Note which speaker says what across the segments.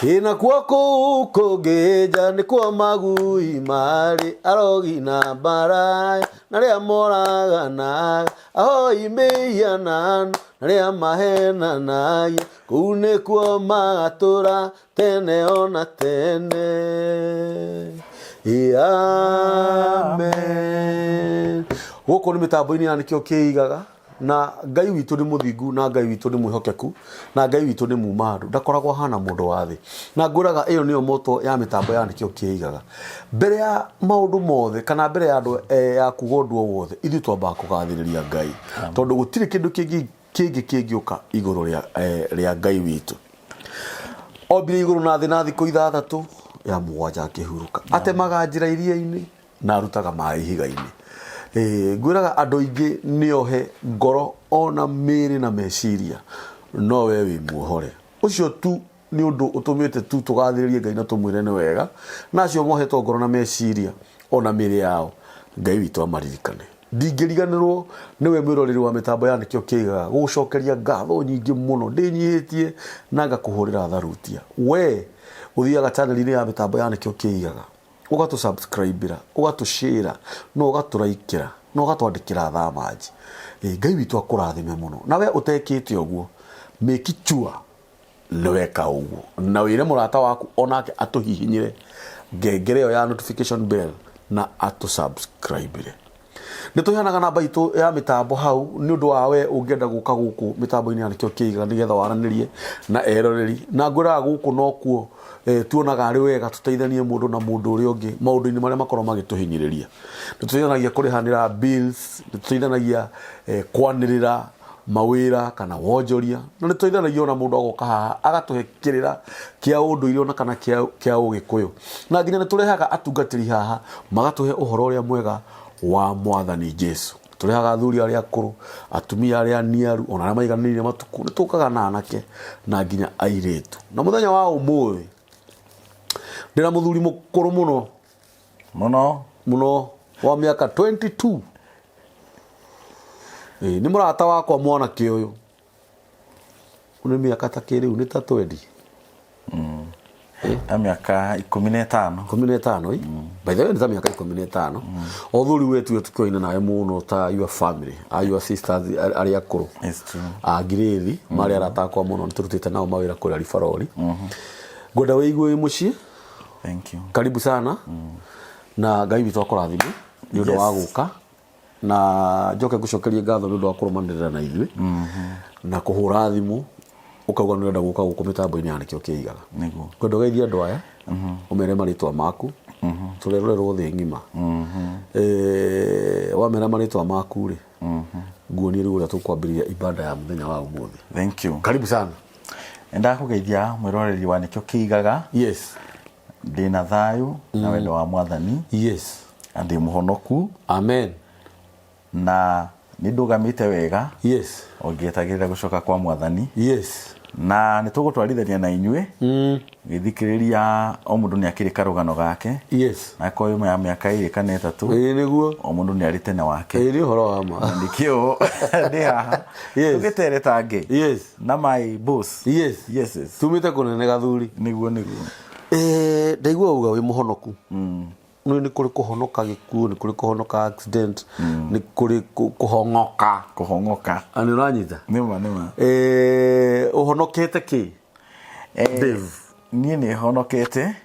Speaker 1: Ĩ nakuo kũu kũngĩ nja nĩkuo magui marĩ arogi na mbaraya na arĩa moraganaga ahoi mĩhianano na arĩa mahenanagia kũu nĩkuo magatũra tene ona tene. Ĩ amen. Gũkũ nĩ mĩtambo-inĩ ya nĩkĩo kĩigaga na Ngai witũ nĩ mũthingu na Ngai witũ nĩ mwĩhokeku na Ngai witũ nĩ muma andũ ndakoragwo ahana mũndũ wa thĩ na ngwĩraga ĩyo nĩyo moto ya mĩtambo ya nĩkĩo kĩigaga mbere ya maũndũ mothe kana mbere ya andũ ya kuga ũndũ o wothe ithuĩ twambaga kũgathĩrĩria Ngai tondũ gũtirĩ kĩndũ kĩngĩ kĩngĩ kĩngĩũka igũrũ rĩa Ngai witũ. Ombire igũrũ na thĩ na thikũ ithathatũ ya mũgwanja akĩhurũka. Atemaga njĩra iria-inĩ na arutaga maĩ ihiga-inĩ. Ngwĩraga andũ aingĩ nĩ ohe ngoro ona mĩĩrĩ na meciria no we wĩ muohore. Ũcio tu nĩ ũndũ ũtũmĩte tu tũgathĩrĩrie Ngai na tũmwĩre nĩ wega na acio mohetwo ngoro na meciria ona mĩĩrĩ yao Ngai witũ amaririkane. Ndingĩriganĩrwo nĩwe mwĩroreri wa mĩtambo ya Nĩkĩo Kĩigaga gũgũcokeria ngatho nyingĩ mũno ndĩnyihĩtie na ngakũhũrĩra tharutia. We ũthiaga channel-inĩ ya mĩtambo ya Nĩkĩo Kĩigaga ũgatũ subscribe-ĩra, ũgatũ share-ĩra na ũgatũ like-ĩra na ũgatwandĩkĩra thamanji. Ngai witũ akũrathime mũno. Na we ũtekĩte ũguo, make sure nĩ weka ũguo na wĩre mũrata waku onake atũhihinyĩre ngengere ĩyo ya notification bell na atũ subscribe nĩ tũheanaga namba itũ ya mĩtambo hau nĩ ũndũ wa we ũngĩenda gũka gũkũ mĩtambo-inĩ ya nĩkĩo kĩiga nĩgetha waranĩrie na eroreri na ngwĩraga gũkũ nokuo tuonaga arĩ wega tũteithanie mũndũ na mũndũ ũrĩa ũngĩ maũndũ-inĩ marĩa makorwo magĩtũhinyĩrĩria. Nĩ tũteithanagia kũrĩhanĩra bills, nĩ tũteithanagia kwanĩrĩra mawĩra kana wonjoria, na nĩ tũteithanagia ona mũndũ agoka haha agatũhe kĩrĩra kĩa ũndũire ona kana kĩa ũgĩkũyũ. Na nginya nĩ tũrehaga atungatĩri haha magatũhe ũhoro ũrĩa mwega wa mwathani Jesu. Tũrehaga athuri arĩa akũrũ, atumia arĩa aniaru, ona arĩa maiganĩire matukũ, nĩ tũkaga na anake na nginya airĩtu. Na mũthenya wa ũmũthĩ ndĩna mũthuri mũkũrũ mũno
Speaker 2: Mũno.
Speaker 1: Mũno wa mĩaka 22. Ĩĩ, nĩ mũrata wakwa mwanake ũyũ. Nĩ mĩaka ta kĩrĩu nĩ ta twendi.
Speaker 2: Ta mĩaka 15.
Speaker 1: 15 ĩ. By the way nĩ ta mĩaka 15. Although rĩu we tuge tũkĩoine nawe mũno ta your family, your sisters arĩa akũrũ.
Speaker 2: It's true.
Speaker 1: A Ngirĩthi marĩ arata akwa mũno nĩ tũrutĩte nao mawĩra kũrĩa Ribarori. Ngwenda wĩigue wĩ mũciĩ.
Speaker 2: Thank you.
Speaker 1: Karibu sana. Na Ngai witũ akũrathime nĩ ũndũ wa gũka na njoke ngũcokerie ngatho nĩ ũndũ wa kũrũmanĩrĩra na ithuĩ na kũhũra thimũ ũkauga nĩ ũrenda gũka gũkũ mĩtambo-inĩ ya nĩkĩo kĩigaga.
Speaker 2: Nĩguo.
Speaker 1: Ngwenda ũgeithie andũ aya ũmere marĩtwa maku tũrerorerwo thĩ ng'ima. Wamera marĩtwa maku rĩ nguonie rĩu ũrĩa tũkwambĩrĩria ibada ya mũthenya wa ũmũthĩ.
Speaker 2: Thank you.
Speaker 1: Karibu sana.
Speaker 2: Nĩndakũgeithia mwĩroreri wa nĩkĩo kĩigaga.
Speaker 1: Yes.
Speaker 2: Ndĩna thayũ na wendo wa mwathani.
Speaker 1: Yes.
Speaker 2: Na ndĩ mũhonoku.
Speaker 1: Amen.
Speaker 2: Na nĩ ndũgamĩte wega.
Speaker 1: Yes.
Speaker 2: O ngĩetagĩrĩra gũcoka kwa mwathani.
Speaker 1: Yes.
Speaker 2: Na nĩ tũgũtwarithania na inyuĩ. Gĩthikĩrĩria o mũndũ nĩ akĩrĩ karũgano gake.
Speaker 1: Yes.
Speaker 2: Na akorwo yuma ya mĩaka 2 kana 3.
Speaker 1: Ĩĩ nĩguo.
Speaker 2: O mũndũ nĩ arĩ tene wake.
Speaker 1: Ĩĩ nĩ ũhoro wa ma.
Speaker 2: Na nĩkĩo ndĩ haha.
Speaker 1: Yes.
Speaker 2: Tũgĩteretange.
Speaker 1: Yes.
Speaker 2: Na my boss.
Speaker 1: Yes.
Speaker 2: Yes, yes.
Speaker 1: Tumĩte kũnene gathuri.
Speaker 2: Nĩguo nĩguo.
Speaker 1: Ndaigua uga wĩ mũhonoku. Nĩ nĩ kũrĩ kũhonoka gĩkuũ, nĩ kũrĩ kũhonoka accident, nĩ kũrĩ kũhong'oka.
Speaker 2: Kũhong'oka.
Speaker 1: Na nĩ ũranyita?
Speaker 2: Nĩma nĩma.
Speaker 1: Ũhonokete kĩ? Dave.
Speaker 2: Niĩ nĩ honokete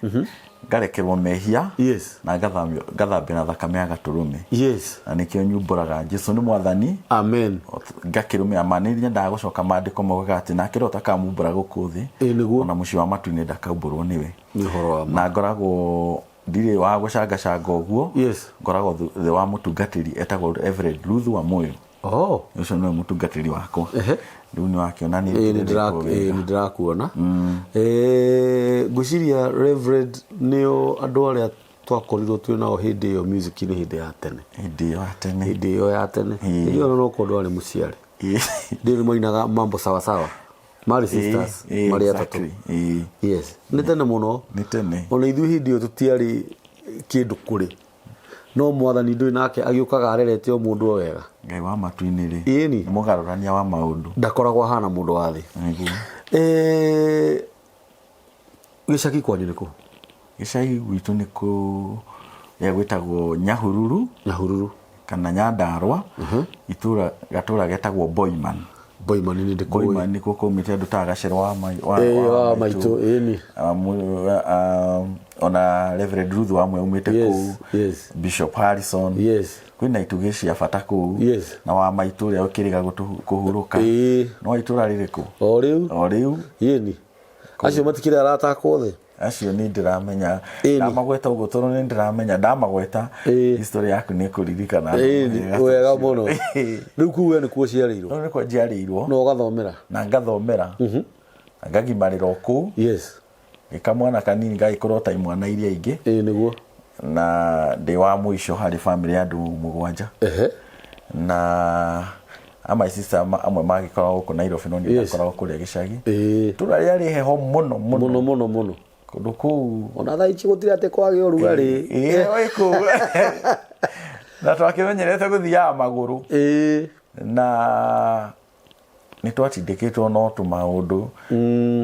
Speaker 2: ngarekerwo mehia
Speaker 1: Yes.
Speaker 2: na ngathambio na thakame ya gatũrũme.
Speaker 1: Yes.
Speaker 2: Na nĩkĩo nyumbũraga Jesu nĩ mwathani.
Speaker 1: Amen.
Speaker 2: Ngakĩrũmĩrĩra ma nĩ nyendaga gũcoka maandĩko maugaga atĩ nake ũrĩa ũtakamumbũra gũkũ thĩ
Speaker 1: Ĩĩ nĩguo.
Speaker 2: ona mũciĩ wa matu-inĩ ndakaumbũrwo nĩwe.
Speaker 1: Nĩ ũhoro wa ma.
Speaker 2: Na ngoragwo ndirĩ wa gũcangacanga ũguo.
Speaker 1: Yes.
Speaker 2: Ngoragwo thĩ wa mũtungatĩri etagwo Reverend Ruth Wamuyu.
Speaker 1: Oh.
Speaker 2: Ũcio nĩwe mũtungatĩri wakwa.
Speaker 1: Ehe.
Speaker 2: Rĩu nĩ wakĩona nĩ
Speaker 1: Ĩĩ nĩ
Speaker 2: ndĩrekwo wega.
Speaker 1: nĩ ndĩrakuona. Ngwĩciria Reverend nĩo andũ arĩa twakorirwo twĩ nao hĩndĩ ĩyo music-inĩ hĩndĩ ya tene.
Speaker 2: Hĩndĩ ĩyo ya tene.
Speaker 1: Hĩndĩ ĩyo ya tene.
Speaker 2: Ĩĩ.
Speaker 1: Hĩndĩ ĩyo no korwo ndwarĩ mũciare.
Speaker 2: Ĩĩ.
Speaker 1: Hĩndĩ ĩyo nĩ mainaga mambo sawa sawa. Marĩ sisters
Speaker 2: Ĩĩ,
Speaker 1: marĩ atatũ.
Speaker 2: exactly. Ĩĩ.
Speaker 1: Yes. Nĩ tene mũno.
Speaker 2: Nĩ tene.
Speaker 1: Ona ithuĩ hĩndĩ ĩyo tũtiarĩ kĩndũ kũrĩ. No mwathani ndũĩ nake agĩũkaga arerete o mũndũ o wega.
Speaker 2: Ngai wa matu-inĩ rĩ.
Speaker 1: Ĩni.
Speaker 2: Nĩ mũgarũrania wa maũndũ.
Speaker 1: Ndakoragwo ahana mũndũ wa thĩ.
Speaker 2: Nĩguo.
Speaker 1: Gĩcagi kwanyu nĩ kũ?
Speaker 2: Gĩcagi gwitũ nĩ kũrĩa gwĩtagwo Nyahururu.
Speaker 1: Nyahururu.
Speaker 2: Kana Nyandarua, itũra gatũra getagwo Boiman.
Speaker 1: Boiman nĩ ndĩkũĩ.
Speaker 2: Boiman nĩkuo kwaumĩte andũ ta Gacero wa
Speaker 1: wa maitũ, ĩni.
Speaker 2: Ona Reverend Ruth Wamwe aumĩte kũu. Bishop Harrison. Kwĩna itugĩ cia bata kũu. Na wa maitũ ũrĩa ũkĩrĩga kũhurũka. No itũra rĩrĩkũ?
Speaker 1: O rĩu.
Speaker 2: O rĩu.
Speaker 1: Ĩni. Acio matikĩrĩ arata akwa othe.
Speaker 2: Acio nĩ ndĩramenya. Ndamagweta ũguo tondũ nĩ ndĩramenya ndamagweta history yaku nĩ kũririkana.
Speaker 1: Wega mũno. Rĩu kũu we nĩkuo ũciarĩirwo?
Speaker 2: Rĩu nĩkuo njiarĩirwo.
Speaker 1: Na ũgathomera?
Speaker 2: Na ngathomera. Na ngagimarĩra o kũu. Gĩ kamwana kanini gagĩkũra o ta imwana iria ingĩ.
Speaker 1: Ĩĩ nĩguo.
Speaker 2: Na ndĩ wa mũico harĩ bamĩrĩ ya andũ mũgwanja. Na a my sister amwe magĩkoragwo gũkũ Nairobi no niĩ ndakoragwo kũrĩa gĩcagi. Itũra rĩarĩ heho mũno mũno.
Speaker 1: Mũno mũno mũno.
Speaker 2: Kũndũ kũu.
Speaker 1: Ona thaa ici gũtirĩ atĩ kwagĩa ũrugarĩ.
Speaker 2: Ĩĩ wĩ kũu. Na twakĩmenyerete gũthiaga magũrũ. Na nĩ twatindĩkĩtwo no tũmaũndũ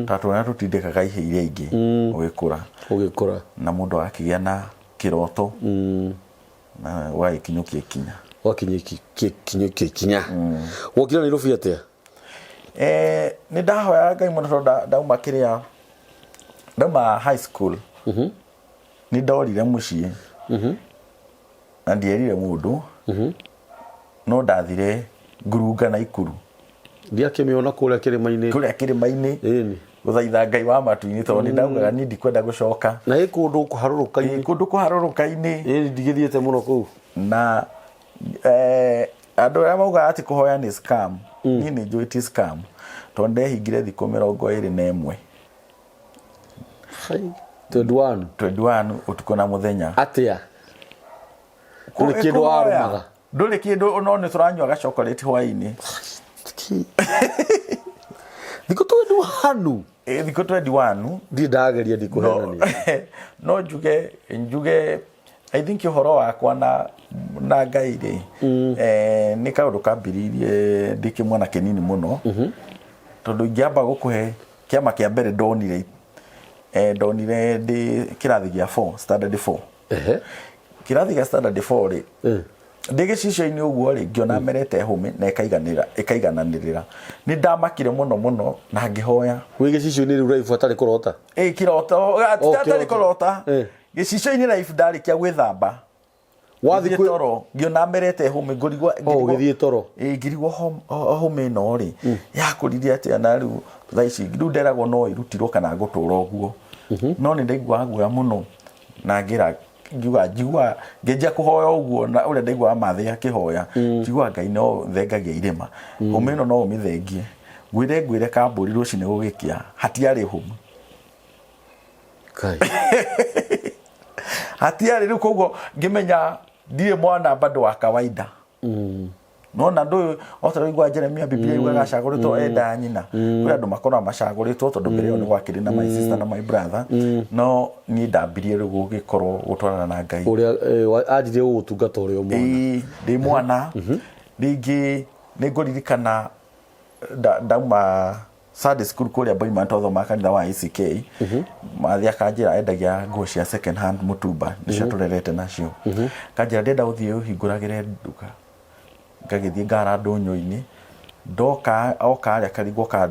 Speaker 2: ta tũrĩa tũtindĩkaga ihĩ iria ingĩ ũgĩkũra.
Speaker 1: Ũgĩkũra.
Speaker 2: Na mũndũ agakĩgĩa na kĩroto. Na ũgagĩkinyũkia ikinya.
Speaker 1: Ũgakinyũkia ikinya. Wokire Nairobi atĩa?
Speaker 2: Nĩ ndahoyaga Ngai mũno tondũ ndauma kĩrĩa, ndauma high school. Nĩ ndorire mũciĩ. Na ndierire mũndũ. No ndathire ngurunga Naikuru.
Speaker 1: Ndiakĩmĩona kũrĩa kĩrĩma-inĩ.
Speaker 2: Kũrĩa kĩrĩma-inĩ.
Speaker 1: Ĩni.
Speaker 2: Gũthaitha Ngai wa matu-inĩ tondũ nĩ ndaugaga niĩ ndikwenda gũcoka.
Speaker 1: Na ĩ kũndũ kũharũrũka-inĩ.
Speaker 2: Ĩ kũndũ kũharũrũka-inĩ.
Speaker 1: Ĩni ndigĩthiĩte mũno kũu.
Speaker 2: Na andũ arĩa maugaga atĩ kũhoya nĩ scam, niĩ nĩ njũĩ ti scam tondũ ndehingire thikũ 21.
Speaker 1: 21.
Speaker 2: 21 ũtukũ na mũthenya.
Speaker 1: Atĩa? Ndũrĩ kĩndũ warũmaga.
Speaker 2: Ndũrĩ kĩndũ no nĩ tũranyua ga chocolate hwaĩ-inĩ.
Speaker 1: Thikũ 21.
Speaker 2: Ĩ thikũ 21.
Speaker 1: Ndirĩ ndageria ndikũhenania.
Speaker 2: No njuge njuge I think ũhoro wakwa na na Ngai rĩ nĩ kaũndũ kambĩrĩirie ndĩ kĩmwana kĩnini mũno. Tondũ ingĩamba gũkũhe kĩama kĩa mbere ndonire ndonire ndĩ kĩrathi gĩa 4 standard 4. Kĩrathi gĩa standard 4 rĩ ndĩ gĩcicio-inĩ ũguo rĩ ngĩona merete hũmĩ na ĩkaiganĩra ĩkaigananĩrĩra. Nĩ ndamakire mũno mũno na ngĩhoya.
Speaker 1: Wĩ gĩcicio-inĩ rĩu Raifu hatarĩ kũrota?
Speaker 2: Ĩ kĩroto, hatarĩ kũrota. Gĩcicio-inĩ Raifu ndarĩkia gwĩthamba.
Speaker 1: Wathiĩ
Speaker 2: Ngĩthiĩ toro ngĩona merete hũmĩ ngũrigwo
Speaker 1: Oh, ũgĩthiĩ toro.
Speaker 2: Ĩ ngĩrigwo hũmĩ ĩno rĩ yakũrire atĩa na rĩu thaa ici rĩu nderagwo no ĩrutirwo kana ngũtũra ũguo. No nĩ ndaiguaga guoya mũno na ngĩra ngiuga njigua ngĩnjia kũhoya ũguo na ũrĩa ndaiguaga mathĩ akĩhoya njiguaga Ngai no thengagia irĩma hũmĩ ĩno no ũmĩthengie ngwĩre ngwĩre kambũri rũcinĩ gũgĩkĩa hatiarĩ hũmĩ.
Speaker 1: Kai.
Speaker 2: Hatiarĩ rĩu koguo ngĩmenya ndirĩ mwana bado wa kawaida. Nona ndũ o ta ũrĩa Jeremia Biblia yugaga acagũrĩtwo enda nyina. Kũrĩ andũ makoragwo macagũrĩtwo tondũ mbere ĩyo nĩ gwakĩrĩ na my sister na my brother. No niĩ ndambirie rĩu gũgĩkorwo gũtwarana na Ngai.
Speaker 1: Ũrĩa anjirie gũgũtungata ũrĩ o mwana.
Speaker 2: Ĩĩ, ndĩ mwana. Rĩngĩ nĩ ngũririkana ndauma Sunday school kũrĩa Boima twathomaga kanitha wa ACK. Mathiĩ akanjĩra endagia nguo cia second hand mũtumba nĩcio tũrerete nacio. Akanjĩra ndĩrenda ũthiĩ ũhingũragĩre nduka. Ngagĩthiĩ ngara ndũnyũ-inĩ ndoka oka arĩa karigwo ka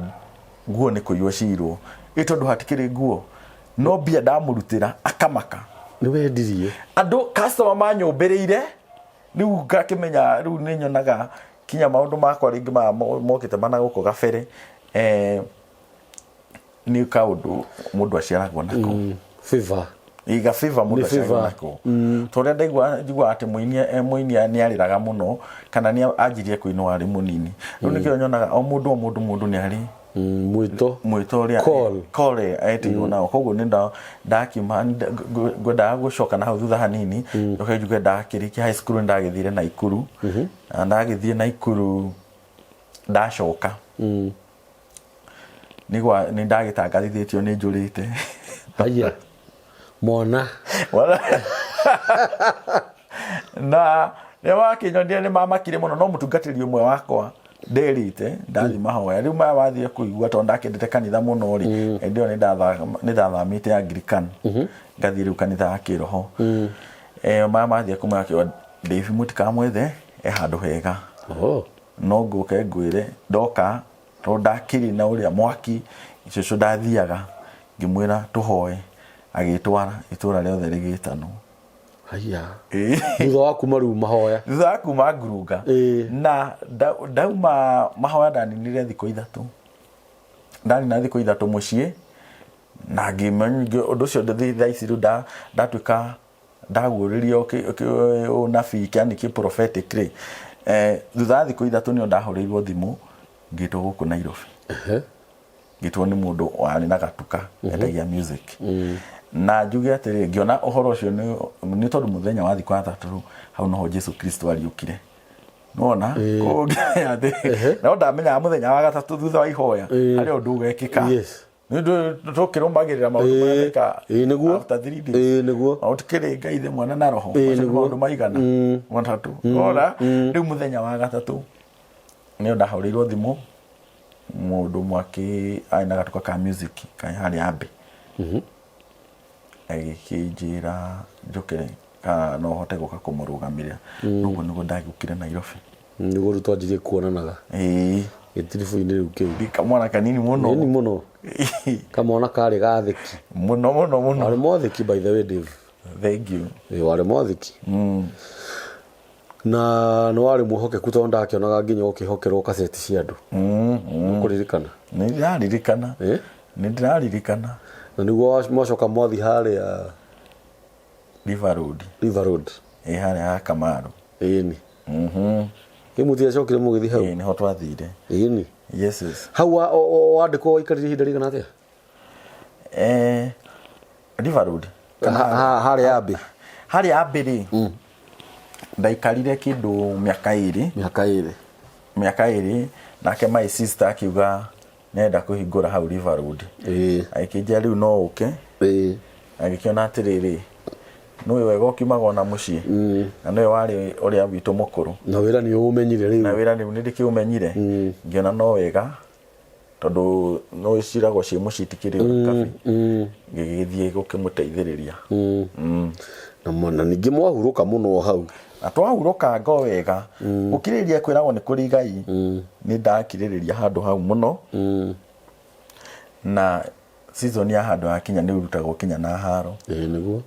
Speaker 2: nguo nĩ kũiywo ciirwo. Ĩ tondũ hatikĩrĩ nguo no mbia ndamũrutĩra akamaka.
Speaker 1: Nĩ wendirie?
Speaker 2: Andũ customer manyũmbĩrĩire rĩu ngakĩmenya rĩu nĩ nyonaga kinya maũndũ makwa rĩngĩ maya mokĩte mana gũkũ gabere nĩ kaũndũ mũndũ aciaragwo nako.
Speaker 1: Favor.
Speaker 2: Iga favor mũndũ
Speaker 1: Nĩ
Speaker 2: aciaragwo
Speaker 1: favor.
Speaker 2: nako. Tondũ ũrĩa ndaigua atĩ mũini nĩ arĩraga mũno kana nĩ anjirie kũinwo arĩ mũnini. Rĩu nĩkĩo nyonaga o mũndũ o mũndũ mũndũ nĩ arĩ
Speaker 1: Mwĩto.
Speaker 2: Mwĩto ũrĩa
Speaker 1: Call.
Speaker 2: Call etĩirwo nao. Koguo nĩ ndakiuma ngwendaga gũcoka na hau thutha hanini. Njoke njuge ndakĩrĩkia high school nĩ ndagĩthire Naikuru. Na ndagĩthiĩ Naikuru ndacoka. Nĩ ndagĩtangathithĩtio nĩ njũrĩte.
Speaker 1: Haiya. Mwana.
Speaker 2: Mwana. Na nĩ wakĩnyonire nĩ mamakire mũno no mũtungatĩri ũmwe wakwa Nderite ndathi mahoya rĩu maya wathire kũigua tondũ ndakĩendete kanitha mũno rĩ, hĩndĩ ĩyo nĩ ndathamĩte Anglican ngathiĩ rĩu kanitha wa kĩroho. Maya mathire kũmenya akĩuga Dave mũtikamwethe e handũ hega. No ngũke ngwĩre ndoka tondũ ndakĩrĩ na ũrĩa mwaki cũcũ ndathiaga ngĩmwĩra tũhoe agĩtwara itũra rĩothe rĩgĩtanwo.
Speaker 1: Haiya. Thutha wa kuma rĩu mahoya.
Speaker 2: Thutha wa kuma ngurunga. Na ndauma mahoya ndaninire thikũ 3. Ndanina thikũ 3 mũciĩ na ngĩmenya ũndũ ũcio thaa ici rĩu ndatuĩka ndaguũrĩrio ũnabii yani kĩ prophetic rĩ, thutha wa thikũ 3 nĩo ndahũrĩirwo thimũ ngĩtwo gũkũ Nairobi. Ngĩtwo nĩ mũndũ warĩ na gatuka endagia music. Na njuge atĩrĩ, ngĩona ũhoro ũcio nĩ tondũ mũthenya wa thikũ ya 3 hau noho Jesu Kristo ariũkire. Nĩwona? Koguo ngĩmenya atĩ no ndamenyaga mũthenya wa gatatũ thutha wa ihoya harĩ ũndũ ũgekĩka. Nĩ ũndũ tũkĩrũmagĩrĩra maũndũ marĩa meka after 3 days.
Speaker 1: Nĩguo.
Speaker 2: Na gũtikĩrĩ Ngai Ithe, Mwana na Roho. Macio nĩ maũndũ maigana? Matatũ. Nĩwona? Rĩu mũthenya wa gatatũ nĩyo ndahũrĩirwo thimũ mũndũ ũmwe arĩ na gatuka ka music karĩ harĩa Abbey. Agĩkĩnjĩra njũke kana no hote gũka kũmũrũgamĩrĩra. Ũguo nĩguo ndagĩũkire Nairobi.
Speaker 1: Nĩguo rĩu twanjirie kuonanaga. Gĩtiribũ-inĩ rĩu kĩu.
Speaker 2: Ndĩ kamwana kanini mũno.
Speaker 1: Ĩni mũno. Kamwana karĩ gathĩki.
Speaker 2: Mũno mũno mũno.
Speaker 1: Warĩ mwathĩki by the way Dave.
Speaker 2: Thank you.
Speaker 1: Ĩĩ warĩ mwathĩki. Na nĩ warĩ mwĩhokeku tondũ ndakĩonaga nginya ũkĩhokerwo kaseti cia andũ. Nĩũkũririkana?
Speaker 2: Nĩ ndĩraririkana. Nĩ ndĩraririkana.
Speaker 1: Na nĩguo mwacoka mwathi harĩa
Speaker 2: River Road.
Speaker 1: River Road.
Speaker 2: Ĩ harĩa ha Kamaru.
Speaker 1: Ĩni. Ĩ mũtiacokire mũgĩthiĩ hau?
Speaker 2: Ĩ nĩho twathire.
Speaker 1: Ĩni.
Speaker 2: Yes, yes.
Speaker 1: Hau wandĩkwo waikarire ihinda rĩigana atĩa?
Speaker 2: River Road.
Speaker 1: Harĩa Abbey.
Speaker 2: Harĩa Abbey rĩ, ndaikarire kĩndũ mĩaka 2.
Speaker 1: Mĩaka 2.
Speaker 2: Mĩaka 2, nake my sister akiuga nĩarenda kũhingũra hau River Road. Agĩkĩnjĩra rĩu no ũke. Agĩkĩona atĩrĩrĩ, nĩũĩ wega ũkiumaga ona mũciĩ, na nĩwe warĩ ũrĩa witũ mũkũrũ.
Speaker 1: Na wĩra nĩ ũũmenyire rĩu.
Speaker 2: Na wĩra rĩu nĩ ndĩkĩũmenyire. Ngĩona no wega, tondũ no ciragwo ciĩ mũciĩ itikĩrĩ ũru kabi. Ngĩgĩthiĩ gũkĩmũteithĩrĩria.
Speaker 1: Na ningĩ mwahurũka mũno hau.
Speaker 2: Na twahurũka ngo wega. Gũkirĩrĩria kwĩragwo nĩ kũrĩ igai. Nĩ ndakirĩrĩria handũ hau mũno. Na season ya handũ hakinya nĩ ũrutagwo kinya na haro.
Speaker 1: Ĩĩ nĩguo.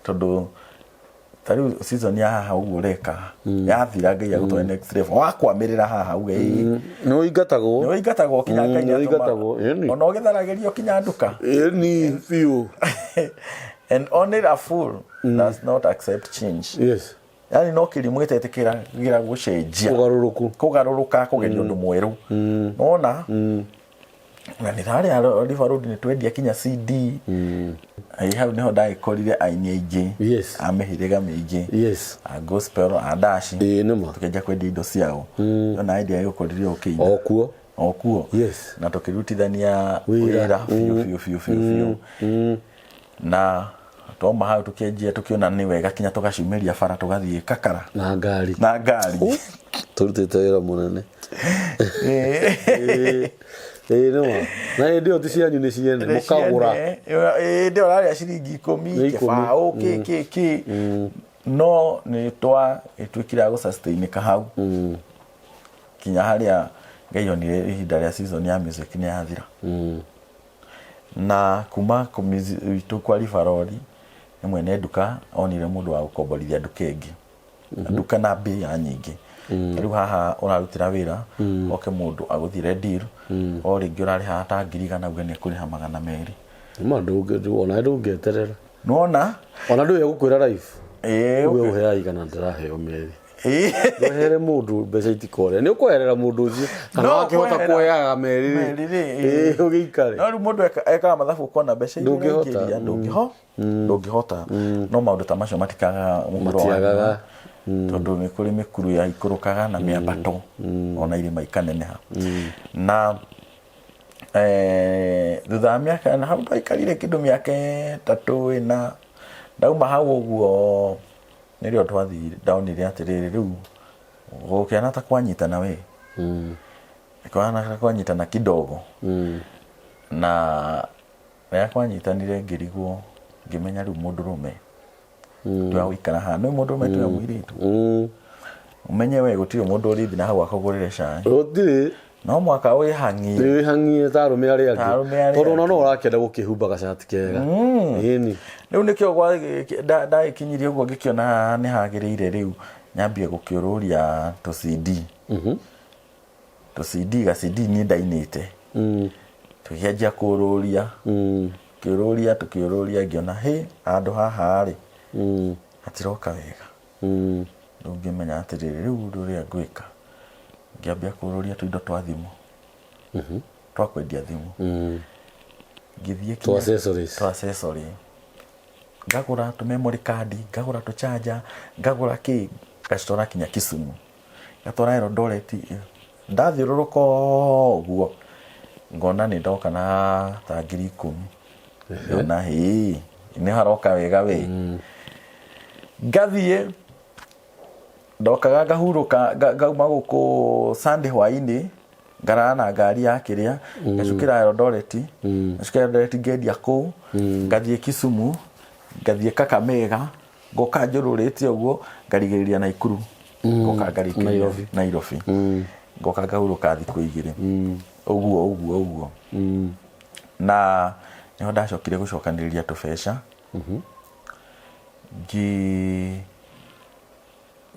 Speaker 2: Tondũ ta rĩu season ya haha ũguo ũreka yathira Ngai agũtware next level wakwamĩrĩra haha uge ĩĩ.
Speaker 1: Nĩ ũingatagwo.
Speaker 2: Nĩ ũingatagwo kinya Ngai
Speaker 1: Nĩ
Speaker 2: atũma.
Speaker 1: ũingatagwo, ĩni.
Speaker 2: Ona ũgĩtharagĩrio kinya nduka.
Speaker 1: Ĩni biũ.
Speaker 2: And only a fool does not accept change.
Speaker 1: Yes.
Speaker 2: Yani no kĩrimũ gĩtetĩkĩra gũcenjia.
Speaker 1: Kũgarũrũku.
Speaker 2: Kũgarũrũka kũgeria ũndũ mwerũ. Nĩwona? Na nĩ harĩa River Road nĩ twendia kinya CD. Ĩ hau nĩho ndagĩkorire aini aingĩ.
Speaker 1: Yes.
Speaker 2: A mĩhĩrĩga mĩingĩ.
Speaker 1: Yes.
Speaker 2: A gospel, a dash.
Speaker 1: Ĩĩ nĩma.
Speaker 2: Tũkĩanjia kwendia indo ciao. Ona idea ĩgũkorire ũkĩina.
Speaker 1: O kuo.
Speaker 2: O kuo.
Speaker 1: Yes.
Speaker 2: Na tũkĩrutithania
Speaker 1: Wĩra.
Speaker 2: wĩra biũ biũ biũ biũ biũ. Na twauma hau tũkĩanjia tũkĩona nĩ wega kinya tũgaciumĩria bara tũgathiĩ Kakara.
Speaker 1: Na ngari.
Speaker 2: Na ngari.
Speaker 1: Tũrutĩte wĩra mũnene. Ĩĩ nĩma. Na hĩndĩ ĩyo ti cianyu nĩ ciene mũkagũra.
Speaker 2: Hĩndĩ ĩyo ũrarĩa ciringi 10,
Speaker 1: Nĩ ikũmi.
Speaker 2: kĩbaũ, kĩ kĩ kĩ. No nĩ twagĩtuĩkire a gũ-sustain-ĩka hau. Kinya harĩa Ngai onire ihinda rĩa season ya music nĩ yathira. Na kuma gwitũ kwa River Road nĩ mwene nduka onire mũndũ wa gũkomborithia nduka ĩngĩ. Nduka na mbia nyingĩ. Rĩu haha ũrarutĩra wĩra oke mũndũ agũthire deal o rĩngĩ ũrarĩhaga ta 100,000 auge nĩ ekũrĩha 200.
Speaker 1: Ma ona ndũngĩeterera.
Speaker 2: Nĩwona?
Speaker 1: Ona ndũĩ egũkwĩra live.
Speaker 2: Ĩĩ,
Speaker 1: Uge ũheaga 100 ndĩraheo 200. Ndwehere mũndũ mbeca itikore. Nĩ ũkweherera mũndũ ũcio kana
Speaker 2: No
Speaker 1: wakĩhota
Speaker 2: ũkweherera.
Speaker 1: kũheaga 2 rĩ.
Speaker 2: 2 rĩ, ĩĩ.
Speaker 1: Ĩĩ ũgĩikare.
Speaker 2: No rĩu mũndũ ekaga mathabu ũkona mbeca iria
Speaker 1: Ndũngĩhota.
Speaker 2: ũraingĩria ndũngĩhota. No maũndũ ta macio matikaga mũhuro wa
Speaker 1: Matiagaga.
Speaker 2: riũa. Tondũ nĩ kũrĩ mĩkuru ya ikũrũkaga na mĩambato ona irĩma ikaneneha. Na thutha wa mĩaka na hau twaikarire kĩndũ mĩaka 3 4 ndauma hau ũguo nĩrĩo twathire ndonire atĩrĩrĩ rĩu gũkĩana ta kwanyitana we. Kwana kwanyitana kidogo. Na rĩrĩa kwanyitanire ngĩrigwo, ngĩmenya rĩu mũndũrũme tiwa gũikara haha, nĩ mũndũrũme tiwe mũirĩtu. Ũmenye we gũtirĩ mũndũ ũrĩthi na hau akũgũrĩre cai.
Speaker 1: Gũtirĩ.
Speaker 2: No mwaka wĩhang'ie.
Speaker 1: Wĩhang'ie ta arũme arĩa
Speaker 2: Ta
Speaker 1: angĩ.
Speaker 2: arũme arĩa
Speaker 1: Tondũ ona
Speaker 2: angĩ.
Speaker 1: no ũrakĩenda gũkĩhumba gacati kega. Ĩni.
Speaker 2: Rĩu nĩkĩo ndagĩkinyirie ũguo ngĩkĩona nĩ hagĩrĩire rĩu nyambie gũkĩũrũria tũ CD. Tũ CD, ga CD niĩ ndainĩte. Tũkĩanjia kũũrũria. Tũkĩũrũria, tũkĩũrũria ngĩona hĩ, handũ haha rĩ, hatiroka wega. Rĩu ngĩmenya atĩrĩrĩ, rĩu ũndũ ũrĩa ngwĩka, ngĩambia kũũrũria tũindo twa thimũ. Twa kwendia thimũ. Ngĩthiĩ
Speaker 1: Twa accessories.
Speaker 2: Twa accessory. Ngagũra tũ memory card, ngagũra tũ charger, ngagũra kĩ, ngacitwara kinya Kisumu. Ngatwara Eldoret. Ndathiũrũrũka ũguo, ngona nĩ ndoka na ta 10,000. Ngona hĩ, nĩ haroka wega we. Ngathiĩ, ndokaga ngahurũka, ngauma gũkũ Sunday hwainĩ, ngarara na ngari ya kĩrĩa, ngacukĩra Eldoret, ngacukĩra Eldoret ngendia kũu, ngathiĩ Kisumu, ngathiĩ Kakamega, ngoka njũrũrĩte ũguo, ngarigĩrĩria Naikuru, ngoka ngarĩkĩria
Speaker 1: Nairobi.
Speaker 2: Nairobi. Ngoka ngahurũka thikũ igĩrĩ. Ũguo, ũguo, ũguo. Na nĩho ndacokire gũcokanĩrĩria tũbeca.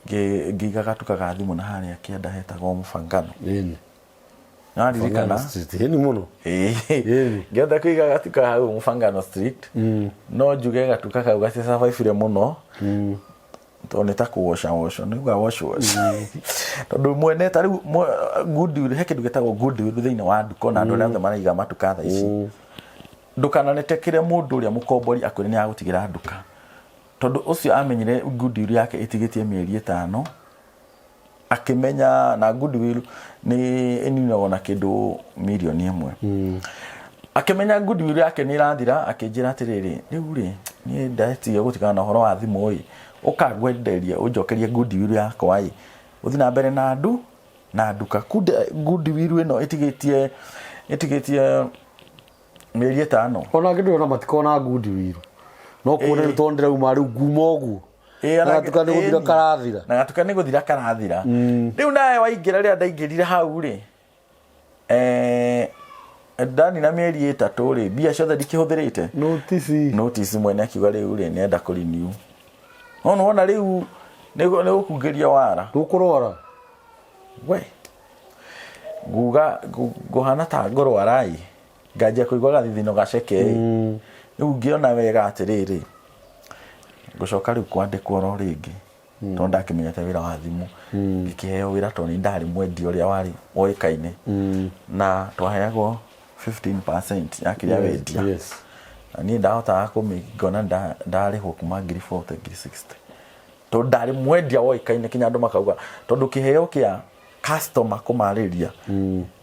Speaker 2: Ngĩiga gatuka ga thimũ na harĩa kĩanda hetagwo Mũbangano.
Speaker 1: Ĩni.
Speaker 2: Nĩwaririkana?
Speaker 1: Mũbangano Street. Ĩni mũno. Ĩni.
Speaker 2: Ngĩhota kũiga gatuka hau Mũbangano Street. No njuge gatuka kau gatisurvivire mũno. Tondũ nĩ ta kũwoca woco, nĩ uga wash wash. Tondũ mwene ta rĩu goodwill, he kĩndũ gĩtagwo goodwill thĩinĩ wa nduka ona andũ arĩa othe maraiga matuka thaa ici. Ndũkananetekere mũndũ ũrĩa mũkombori akwĩre nĩ agũtigĩra nduka. Tondũ ũcio amenyire goodwill yake ĩtigĩtie mĩeri 5, akĩmenya na goodwill nĩ ĩninagwo na kĩndũ mirioni 1. Akĩmenya goodwill yake nĩ ĩrathira, akĩnjĩra atĩrĩrĩ, rĩu rĩ, niĩ ndetiga gũtigana na ũhoro wa thimũ ĩ, ũkangwenderia ũnjokerie goodwill yakwa ĩ, ũthiĩ na mbere na ndu na nduka. Kunde goodwill ĩno ĩtigĩtie mĩeri 5.
Speaker 1: Ona angĩ ndĩrona matikona goodwill. No kuona nĩ tondũ ndĩrauma rĩu nguma ũguo.
Speaker 2: Ĩĩ,
Speaker 1: Na gatuka nĩ gũthira
Speaker 2: ĩni.
Speaker 1: karathira.
Speaker 2: Na gatuka nĩ gũthira karathira. Rĩu nawe waingĩra, rĩrĩa ndaingĩrire hau rĩ, ndanina mĩeri 3 rĩ, mbia ciothe ndikĩhũthĩrĩte.
Speaker 1: Notice.
Speaker 2: Notice mwene akiuga rĩu rĩ, nĩenda kũ renew. No nĩwona rĩu nĩ gũkungĩria wara.
Speaker 1: Ndũkũrwara.
Speaker 2: We. Nguga ngũhana ta ngũrwara ĩ. Nganjia kũigua gathithino gaceke ĩ. Rĩu ngĩona wega atĩrĩrĩ, ngũcoka rĩu kwandĩkwo oro rĩngĩ. Tondũ ndakĩmenyete wĩra wa thimũ. Ngĩkĩheo wĩra tondũ nĩ ndarĩ mwendia ũrĩa warĩ woĩkaine. Na twaheagwo 15% ya kĩrĩa wendia. Na niĩ ndahotaga kũmĩ ngona ndarĩhwo kuma 40,000 60,000. Tondũ ndarĩ mwendia woĩkaine kinya andũ makauga tondũ kĩheo kĩa customer kũmarĩria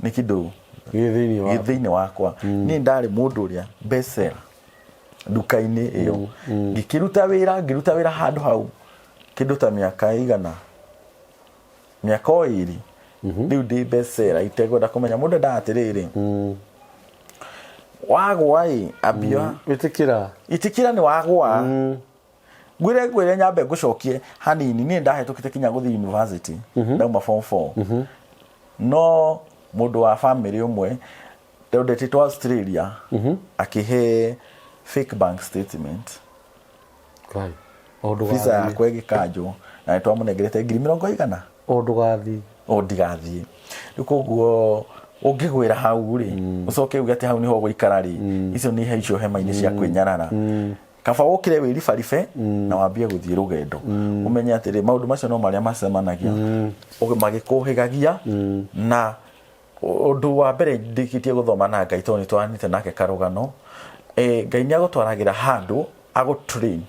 Speaker 2: nĩ kĩndũ
Speaker 1: Gĩ thĩinĩ
Speaker 2: gĩ
Speaker 1: wa.
Speaker 2: thĩinĩ wakwa. Niĩ ndarĩ mũndũ ũrĩa best seller nduka-inĩ ĩyo. Ngĩkĩruta wĩra, ngĩruta wĩra handũ hau kĩndũ ta mĩaka igana, mĩaka o ĩrĩ. Rĩu ndĩ best seller itekwenda kũmenya mũndũ endaga atĩrĩrĩ, wagwa ĩ, ambia
Speaker 1: Ĩtĩkĩra.
Speaker 2: Ĩtĩkĩra nĩ wagwa. Ngwĩre nyambe ngũcokie hanini, niĩ ndahĩtũkĩte kinya gũthiĩ university, ndauma form 4. No mũndũ wa family ũmwe ndetĩtwo Australia akĩhe fake bank statement.
Speaker 1: Kai. O
Speaker 2: Visa
Speaker 1: ndũgathiĩ.
Speaker 2: yakwa ĩgĩkanjwo na nĩtwamũnengerete ngiri mĩrongo igana.
Speaker 1: O ndũgathiĩ.
Speaker 2: O ndigathiĩ. Rĩu koguo ũngĩgwĩra hau rĩ, ũcoke uge atĩ hau nĩho ũgũikara rĩ, icio nĩ icio hema-inĩ cia kwĩnyarara. Kaba ũkĩre wĩribaribe na wambie gũthiĩ rũgendo. Ũmenye atĩrĩ, maũndũ macio no marĩa macemanagia magĩkũhĩgagia. Na ũndũ wa mbere ndĩkĩtie gũthoma na Ngai, tondũ nĩtwaranĩte nake karũgano, Ngai nĩ agũtwaragĩra handũ agũtrain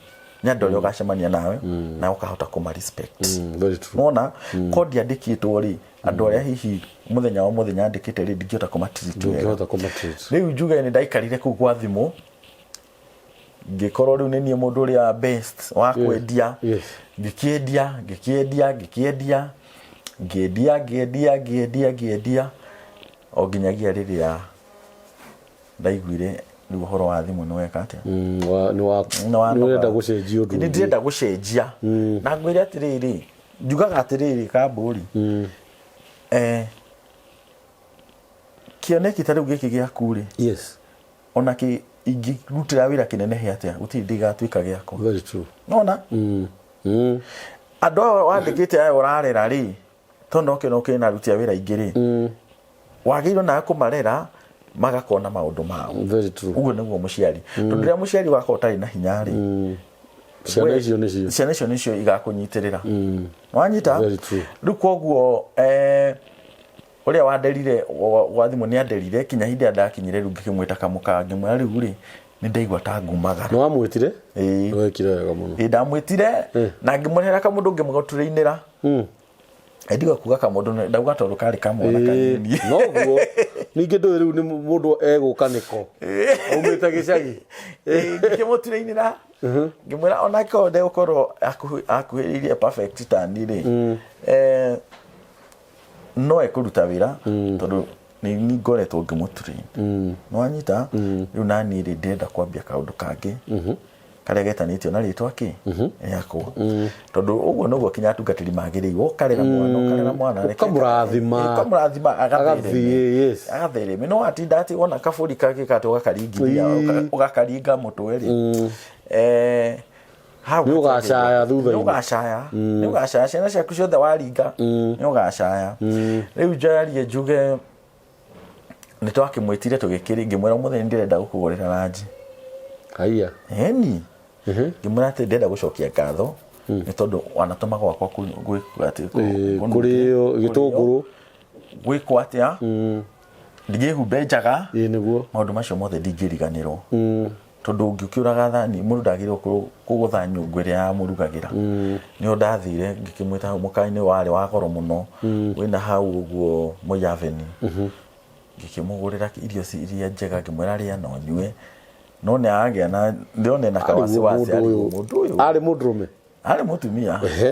Speaker 2: nĩ andũ arĩa ũgacemania nawe na ũkahota kũma respect.
Speaker 1: Very true.
Speaker 2: Wona ko ndiandĩkĩtwo rĩ, andũ arĩa hihi mũthenya wa mũthenya andĩkĩte rĩ, ndingĩhota kũmatreat wega.
Speaker 1: Ndũngĩhota kũmatreat.
Speaker 2: Rĩu njuge nĩ ndaikarire kũu gwa thimũ, ngĩkorwo rĩu nĩ niĩ mũndũ ũrĩa best wa kwendia. Ngĩkĩendia, ngĩkĩendia, ngĩkĩendia. Ngĩendia, ngĩendia, ngĩendia, ngĩendia o nginyagia rĩrĩa ndaiguire rĩu ũhoro wa thimũ nĩ weka atĩa.
Speaker 1: Nĩ wa
Speaker 2: Nĩ wanoga.
Speaker 1: nĩ ũrenda gũcenjia ũndũ
Speaker 2: Nĩ
Speaker 1: ũngĩ.
Speaker 2: ndĩrenda gũcenjia na ngwĩre atĩrĩrĩ, njugaga atĩrĩrĩ, Kambũri, kĩoneki ta rĩu gĩkĩ gĩaku rĩ, ona kĩ ingĩrutĩra wĩra kĩnenehe atĩa, gũtirĩ hĩndĩ gĩgatuĩka gĩakwa.
Speaker 1: Very true.
Speaker 2: Nona andũ aya wandĩkĩte aya ũrarera rĩ, tondũ no kĩno kĩna aruti a wĩra aingĩ rĩ, wagĩrĩirwo nawe kũmarera magakona maũndũ mao.
Speaker 1: Very true.
Speaker 2: Ũguo nĩguo mũciari, tondũ rĩrĩa mũciari wakorwo ũtarĩ na hinya rĩ,
Speaker 1: Ciana icio nĩcio
Speaker 2: ciana icio nĩcio igakũnyitĩrĩra. Wanyita?
Speaker 1: Very true.
Speaker 2: Rĩu koguo ũrĩa wanderire gwa thimũ nĩ anderire kinya hĩndĩ ĩrĩa ndakinyire rĩu ngĩkĩmwĩta kamũkawa, ngĩmwĩra rĩu rĩ, nĩ ndaigua ta ngumagara.
Speaker 1: Nĩ wamwĩtire?
Speaker 2: Ĩĩ.
Speaker 1: Nĩ wekire wega mũno.
Speaker 2: Ĩĩ, ndamwĩtire na ngĩmũrehera kamũndũ ngĩmũtũrĩinĩra. Ndiga kuga kamũndũ, ndauga tondũ karĩ kamwana kanini.
Speaker 1: Noguo ningĩ ndũĩ rĩu nĩ mũndũ egũka nĩko aumĩte gĩcagi.
Speaker 2: Ngĩkĩmũtũrĩinĩra, ngĩmwĩra onake o ndegũkorwo akuhĩrĩirie perfect ta niĩ rĩ, no ekũruta wĩra tondũ nĩ ngoretwo ngĩmũtrain. Nĩwanyita? Rĩu naniĩ rĩ, ndĩrenda kwambia kaũndũ kangĩ karĩa getanĩtio na rĩtwa kĩ rĩakwa, tondũ ũguo noguo kinya atungatĩri magĩrĩirwo, ũkarera mwana, ũkarera mwana,
Speaker 1: Ũkamũrathima.
Speaker 2: Ũkamũrathima
Speaker 1: Agathiĩ, yes.
Speaker 2: Agathereme. No watinda atĩ wona kabũri kangĩ atĩ ũgakaringithia, ũgakaringa mũtwe rĩ, hau
Speaker 1: Nĩ ũgacaya thutha-inĩ.
Speaker 2: Nĩ ũgacaya, nĩ ũgacaya ciana ciaku ciothe waringa, nĩ ũgacaya. Rĩu njarie njuge nĩ twakĩmwĩtire tũgĩkĩrĩ, ngĩmwĩra ũmũthĩ nĩ ndĩrenda gũkũgũrĩra ranji.
Speaker 1: Haiya.
Speaker 2: Ĩni, ngĩmwĩra atĩ ndĩrenda gũcokia ngatho nĩ tondũ wanatũma gwakwa gwĩkwo atĩ
Speaker 1: Kũrĩo gĩtũngũrũ.
Speaker 2: Gwĩkwo atĩa, ndingĩhumbe njaga.
Speaker 1: Ĩĩ nĩguo.
Speaker 2: Maũndũ macio mothe ndingĩriganĩrwo, tondũ ũngĩkĩũraga thani, mũndũ ndagĩrĩirwo kũgũtha nyũngũ ĩrĩa yamũrugagĩra. Nĩho ndathire ngĩkĩmwĩta hau mũkawa-inĩ warĩ wa goro mũno wĩna hau ũguo Moi Avenue, ngĩkĩmũgũrĩra irio iria njega, ngĩmwĩra rĩa na ũnyue, no nĩ aragĩa na ndĩrona ena kawasiwasi.
Speaker 1: Arĩ
Speaker 2: mũndũ ũyũ
Speaker 1: arĩ mũndũrũme?
Speaker 2: Arĩ mũtumia.
Speaker 1: Ehe,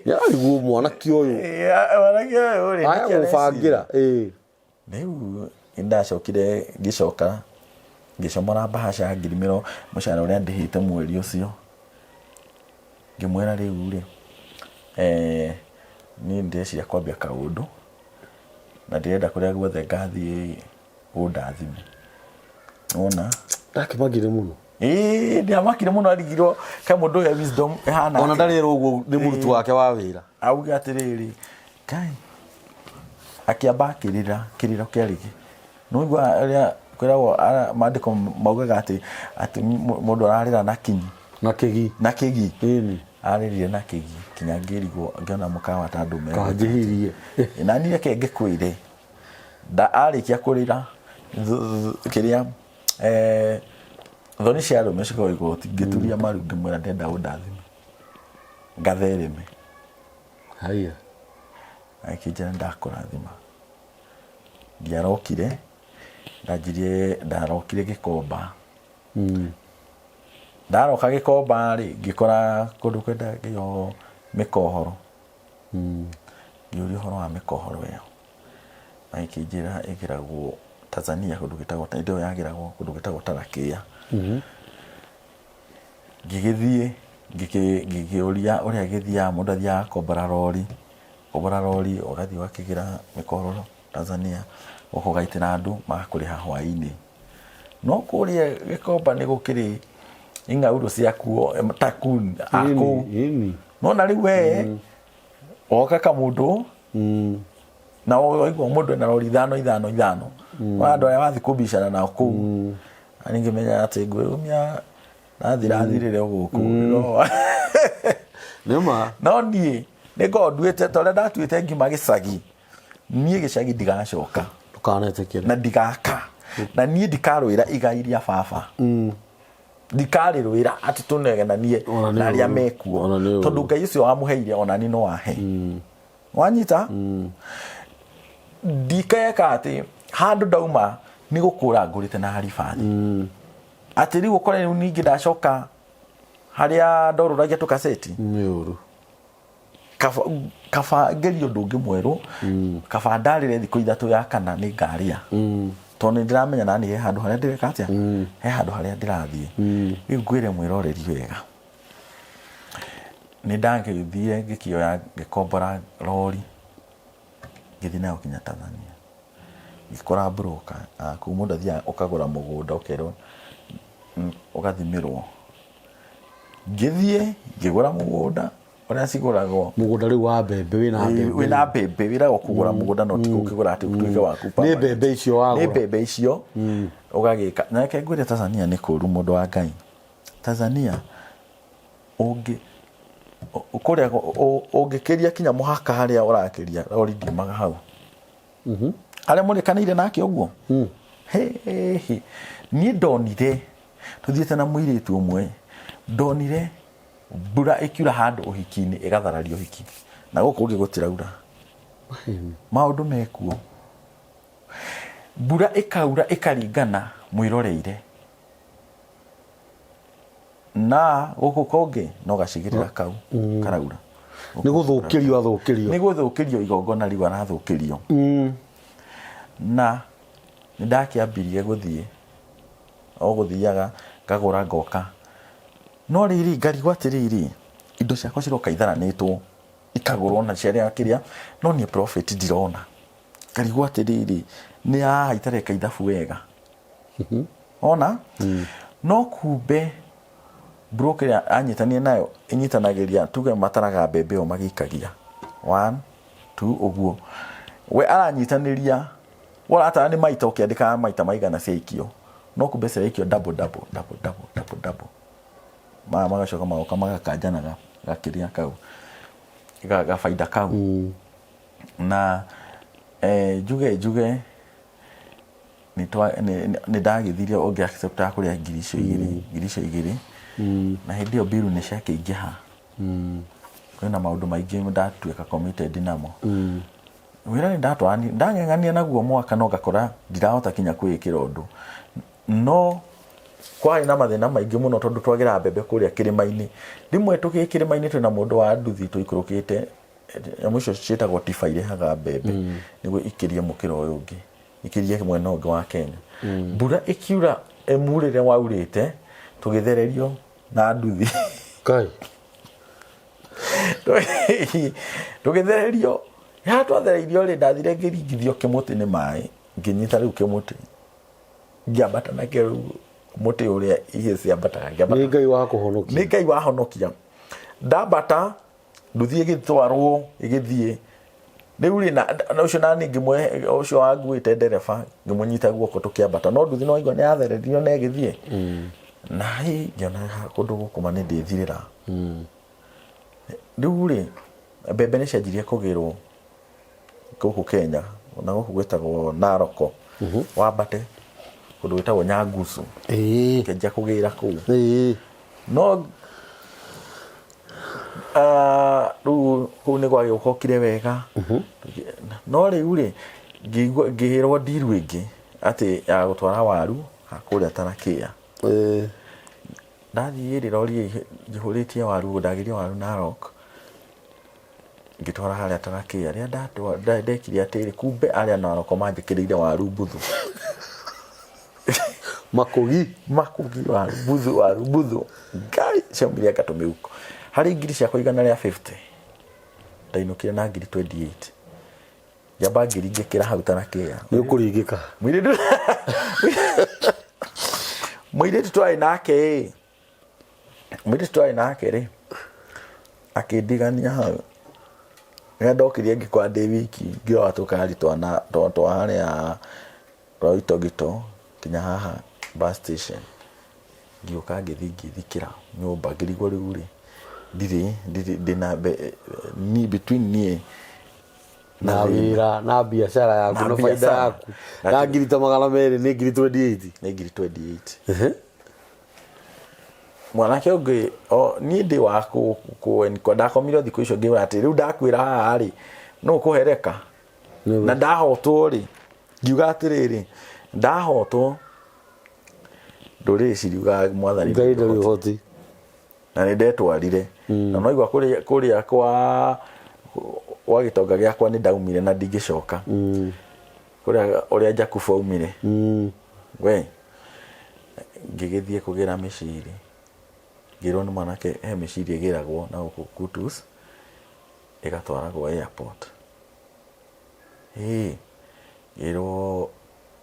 Speaker 1: nĩararigwo mwanake ũyũ.
Speaker 2: Ĩĩ, mwanake ũyũ rĩ,
Speaker 1: aya
Speaker 2: nĩkĩ
Speaker 1: gũbangĩra, ĩĩ.
Speaker 2: Rĩu nĩndacokire ngĩcoka ngĩcomora mbahaca ngiri mĩrongo mũcara ũrĩa ndĩhĩte mweri ũcio. Ngĩmwĩra rĩu rĩ, niĩ ndĩreciria kwambia kaũndũ na ndĩrenda kũrĩa guothe ngathiĩ ũndathime. Wona?
Speaker 1: Ndakĩmakire mũno.
Speaker 2: Ĩĩ, ndĩamakire mũno, arigirwo kaĩ mũndũ ũyũ e wisdom ĩhana
Speaker 1: Ona
Speaker 2: atĩa?
Speaker 1: ndarĩ erwo ũguo nĩ mũruti wake wa wĩra.
Speaker 2: Auge atĩrĩrĩ, Ngai akĩamba akĩrĩra kĩrĩro kĩarĩ nĩwaigua ũrĩa kwĩragwo, maandĩko maugaga atĩ mũndũ ararĩra na kinyi.
Speaker 1: Na kĩgi.
Speaker 2: Na kĩgi.
Speaker 1: Ĩni.
Speaker 2: Arĩrire na kĩgi kinya ngĩrigwo, ngĩona mũkawa ta andũ
Speaker 1: Kanjĩhirie.
Speaker 2: Na niĩ reke ngĩkwĩre, nda arĩkia kũrĩra kĩrĩa thoni cia arũme cikoragwo igoti, ngĩturia maru ngĩmwĩra ndĩrenda ũndathime ngathereme.
Speaker 1: Haiya.
Speaker 2: Agĩkĩnjĩra ndakũrathima. Ndiarokire, ndanjirie ndarokire Gĩkomba. Ndaroka Gĩkomba rĩ, ngĩkora kũndũ kwendagio mĩkohoro. Ngĩũria ũhoro wa mĩkohoro ĩyo, magĩkĩnjĩra ĩgĩragwo Tanzania kũndũ gwĩtagwo, hĩndĩ ĩyo yagĩragwo kũndũ gwĩtagwo Tarakea. Ngĩgĩthiĩ ngĩkĩũria ũrĩa gĩthiaga, mũndũ athiaga agakombora rori, kombora rori ũgathiĩ ũgakĩgĩra mĩkororo Tanzania, ũgoka ũgaitĩra andũ magakũrĩha hwainĩ. No kũrĩa Gĩkomba nĩ gũkĩrĩ ing'aurũ ciakuo tycoon a kũu. Nĩwona rĩu we woka kamũndũ na waigua mũndũ ena rori ithano ithano ithano, wa andũ arĩa wathiĩ kũbicana nao kũu, na ningĩ menya atĩ ngwĩyumia nathirathirĩre o gũkũ.
Speaker 1: Nĩ ma.
Speaker 2: No niĩ nĩ ngoragwo nduĩte ta ũrĩa ndatuĩte ngiuma gĩcagi, niĩ gĩcagi ndigacoka.
Speaker 1: Ndũkanetĩkĩre.
Speaker 2: Na ndigaka, na niĩ ndikarũĩra igai rĩa baba, ndikarĩrũĩra atĩ tũnegenanie
Speaker 1: Ona nĩ
Speaker 2: na arĩa
Speaker 1: ũru.
Speaker 2: mekuo,
Speaker 1: Ona nĩ ũru.
Speaker 2: Tondũ Ngai ũcio wamũheire ona niĩ no ahe. Wanyita? Ndikeka atĩ handũ ndauma nĩ gũkũra ngũrĩte na haribathi, atĩ rĩu ũkore rĩu ningĩ ndacoka harĩa ndorũragia tũkaceti.
Speaker 1: Nĩ ũru.
Speaker 2: Kaba kaba ngerie ũndũ ũngĩ mwerũ, kaba ndarĩre thikũ 3 ya kana nĩ ngarĩa, tondũ nĩ ndĩramenya nani he handũ harĩa ndĩreka atĩa, he handũ harĩa ndĩrathiĩ. Rĩu ngwĩre mwĩroreri wega, nĩ ndagĩthire ngĩkĩoya ngĩkombora rori, ngĩthiĩ nayo kinya Tanzania, ngĩkora broker kũu. Mũndũ athiaga ũkagũra mũgũnda, ũkerwo ũgathimĩrwo. Ngĩthiĩ ngĩgũra mũgũnda ũrĩa cigũragwo.
Speaker 1: Mũgũnda rĩu wa mbembe wĩna mbembe?
Speaker 2: Wĩna mbembe. Wĩragwo kũgũra mũgũnda, no ti gũkĩgũra atĩ ũtuĩke waku
Speaker 1: Nĩ
Speaker 2: permanent.
Speaker 1: mbembe icio wagũra?
Speaker 2: Nĩ mbembe icio ũgagĩka. Na reke ngwĩre, Tanzania nĩ kũru, mũndũ wa Ngai. Tanzania ũngĩ kũrĩa ũngĩkĩria kinya mũhaka harĩa ũrakĩria, rori ndiumaga hau harĩa mũrĩkanĩire nake ũguo. Hĩ, niĩ ndonire tũthiĩte na mũirĩtu ũmwe, ndonire mbura ĩkiura handũ ũhiki-inĩ, ĩgathararia ũhiki, na gũkũ ũngĩ gũtiraura. Maũndũ mekuo, mbura ĩkaura ĩkaringana mwĩroreire, na gũkũ kũngĩ no gacigĩrĩra kau karaura.
Speaker 1: Nĩ gũthũkĩrio athũkĩrio.
Speaker 2: Nĩ gũthũkĩrio igongona rĩu arathũkĩrio. Na nĩ ndakĩambirie gũthiĩ o gũthiaga ngagũra ngoka, no rĩrĩ, ngarigwo atĩrĩrĩ, indo ciakwa ciroka itharanĩtwo, ikagũrwo na ciarĩa kĩrĩa, no niĩ profit ndirona. Ngarigwo atĩrĩrĩ, nĩ haha itareka ithabu wega ona no kumbe broker ĩrĩa anyitanie nayo ĩnyitanagĩria, tuge mataraga mbembe ĩyo magĩikagia one two ũguo, we aranyitanĩria, we ũratara nĩ maita, ũkĩandĩkaga maita maigana ciaikio, no kumbe ciraikio double double double double double double. Maya magacoka magoka magakanjana gakĩrĩa kau gabaida kau. Na njuge nĩ ndagĩthire ũngĩ accept kũrĩa ngiri icio igĩrĩ, ngiri icio igĩrĩ. Na hĩndĩ ĩyo mbiru nĩ ciakĩingĩha, kwĩna maũndũ maingĩ ndatuĩka committed namo. Wĩra nĩ ndatwarani ndang'eng'ania naguo mwaka, no ngakora ndirahota kinya kwĩĩkĩra ũndũ, no kwarĩ na mathĩna maingĩ mũno, tondũ twagĩra mbembe kũrĩa kĩrĩma-inĩ. Rĩmwe tũgĩ kĩrĩma-inĩ twĩna mũndũ wa nduthi, tũikũrũkĩte, nyamũ icio ciĩtagwo tiba, irehaga mbembe nĩguo ikĩrie mũkĩra ũyũ ũngĩ, ikĩrie mwena ũngĩ wa Kenya. Mbura ĩkiura ĩmurĩre waurĩte, tũgĩthererio na nduthi.
Speaker 1: Kai.
Speaker 2: Tũgĩthererio. Haha twathereirio rĩ, ndathire ngĩringithio kĩmũtĩ nĩ maĩ, ngĩnyita rĩu kĩmũtĩ, ngĩambata nakĩo rĩu mũtĩ ũrĩa ihĩ ciambataga, ngĩambata.
Speaker 1: Nĩ Ngai wa kũhonokia.
Speaker 2: Nĩ Ngai wahonokia. Ndambata, nduthi ĩgĩtwarwo ĩgĩthiĩ. Rĩu rĩ, na ũcio nani ngĩmwe ũcio wanguĩte ndereba, ngĩmũnyita guoko tũkĩambata, no nduthi no igua nĩ yathererio na ĩgĩthiĩ. Na hĩ, ngĩona kũndũ gũkũ ma nĩ ndĩthirĩra. Rĩu rĩ, mbembe nĩ cianjirie kũgĩrwo gũkũ Kenya na gũkũ gwĩtagwo Naroko, wambate kũndũ gwĩtagwo Nyangusu, kĩanjia kũgĩra kũu. No rĩu kũu nĩ gwagĩũkokire wega, no rĩu rĩ, ngĩigua ngĩhĩrwo ndiru ĩngĩ atĩ ya gũtwara waru kũrĩa Tarakea. Ndathiĩ rĩ, rori njihũrĩtie waru, ndagĩrire waru Narok, ngĩtwara harĩa Tarakea. Rĩrĩa ndekire atĩrĩ, kumbe arĩa Narok manjĩkĩrĩire waru mbuthu.
Speaker 1: Makũgi.
Speaker 2: Makugi, waru mbuthu, waru mbuthu. Ngai, ciaumire anga tũmĩhuko. Harĩ ngiri ciakwa 150, ndainũkire na ngiri 28. Ngĩamba ngĩringĩkĩra hau Tarakea.
Speaker 1: Nĩ ũkũringĩka.
Speaker 2: Mũirĩtu twarĩ nake ĩ, mũirĩtu twarĩ nake rĩ, akĩndigania hau. Rĩrĩa ndokire ngĩkora ndĩ wiki, ngĩoya tũkari twa harĩa Loitogito nginya haha bus station, ngĩũka ngĩthiĩ ngĩthikĩra nyũmba, ngĩrigwo rĩu rĩ, ndirĩ ndirĩ ndĩna ni between niĩ
Speaker 1: na wĩra na biacara yaku
Speaker 2: Na
Speaker 1: na baida
Speaker 2: biacara.
Speaker 1: yaku na ngiri ta 200 nĩ ngiri 28.
Speaker 2: Nĩ ngiri 28. Mwanake ũngĩ o niĩ ndĩ wa ndakomire thikũ icio, ngĩmwĩra atĩ rĩu ndakwĩra haha rĩ, nũ ũkũhereka na ndahotwo rĩ, ngiuga atĩrĩrĩ, ndahotwo ndũrĩrĩ ciriugaga mwathani
Speaker 1: Ngai
Speaker 2: nĩ
Speaker 1: ndarĩ
Speaker 2: ũhoti.
Speaker 1: ũhoti.
Speaker 2: Na nĩ ndetwarire na noigua kũrĩa kwa Gwa gĩtonga gĩakwa nĩ ndaumire na ndingĩcoka kũrĩa ũrĩa Jakubu aumire. We ngĩgĩthiĩ kũgĩra mĩciri, ngĩrwo nĩ mwanake he mĩciri ĩgĩragwo na gũkũ Kutus ĩgatwaragwo airport. Ĩĩ ngĩrwo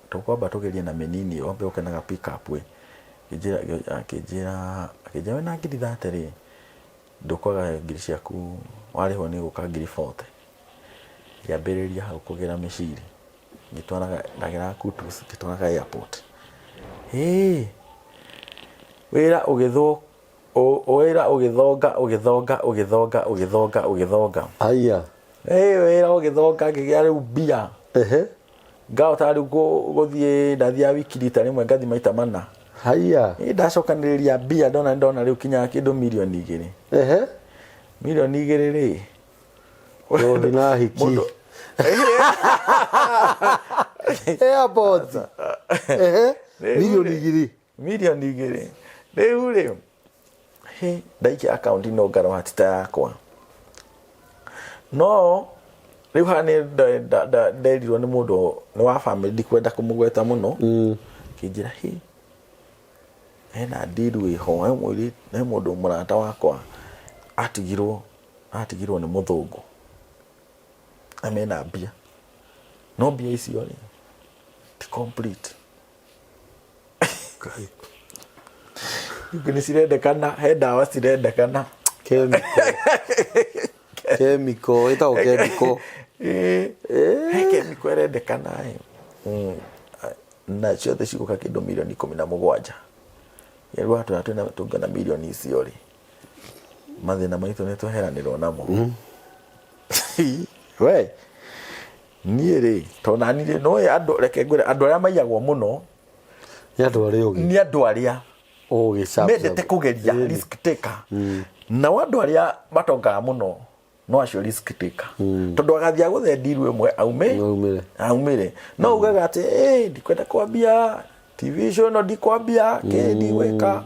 Speaker 2: tũkwamba tũgerie na mĩnini wambe ũke na ga pick up ĩ. Akĩnjĩra akĩnjĩra wĩna ngiri 30 rĩ, ndũkwaga ngiri ciaku warĩhwo nĩ ũgũka ngiri 40. Ngĩambĩrĩria hau kũgĩra mĩciri, ngĩtwaraga ndagĩraga Kutus ngĩtwaraga airport. Hĩ, wĩra ũgĩthũ wĩra ũgĩthonga ũgĩthonga ũgĩthonga ũgĩthonga ũgĩthonga.
Speaker 1: Haiya.
Speaker 2: Ĩ wĩra ũgĩthonga ngĩgĩa rĩu mbia. Ngahota rĩu gũthiĩ ndathiaga wiki rita rĩmwe ngathiĩ maita mana.
Speaker 1: Haiya.
Speaker 2: Ĩ ndacokanĩrĩria mbia ndona ndona rĩu kinya kĩndũ mirioni 2. Mirioni 2 rĩ.
Speaker 1: Njohi na hiki. Airport. Mirioni 2.
Speaker 2: Mirioni 2. Rĩu rĩ, hĩ, ndaikia akaunti no ngarora ti ta yakwa. No rĩu haha nĩ nderirwo nĩ mũndũ nĩ wa family ndikwenda kũmũgweta mũno. Akĩnjĩra hĩ, hena deal ĩho, he mũirĩtu, he mũndũ mũrata wakwa atigirwo atigirwo nĩ mũthũngũ na mena mbia, no mbia icio rĩ ti complete. Ingĩ nĩ cirendekana, he ndawa cirendekana.
Speaker 1: Chemical. Chemical, ĩtagwo chemical.
Speaker 2: Ĩĩ, he chemical ĩrendekana ĩ. Na ciothe cigũka kĩndũ mirioni 17. Rĩu haha twĩna tũngĩona mirioni icio rĩ, mathĩna maitũ nĩ tweheranĩrwo namo. We niĩ rĩ, tondũ nani rĩ, nĩũĩ andũ, reke ngwĩre, andũ arĩa maiyagwo mũno
Speaker 1: Nĩ andũ arĩa ogĩ.
Speaker 2: Nĩ andũ arĩa
Speaker 1: Ogĩ, sharp,
Speaker 2: mendete
Speaker 1: sharp.
Speaker 2: kũgeria, risk taker. Nao andũ arĩa matongaga mũno no acio risk taker, tondũ agathiĩ agũthe ndiru ĩmwe aume.
Speaker 1: Aumĩre.
Speaker 2: Aumĩre no ugaga atĩ "Ĩ, ndikwenda kwambia TV show ĩno, ndikwambia kĩ, ndigwĩka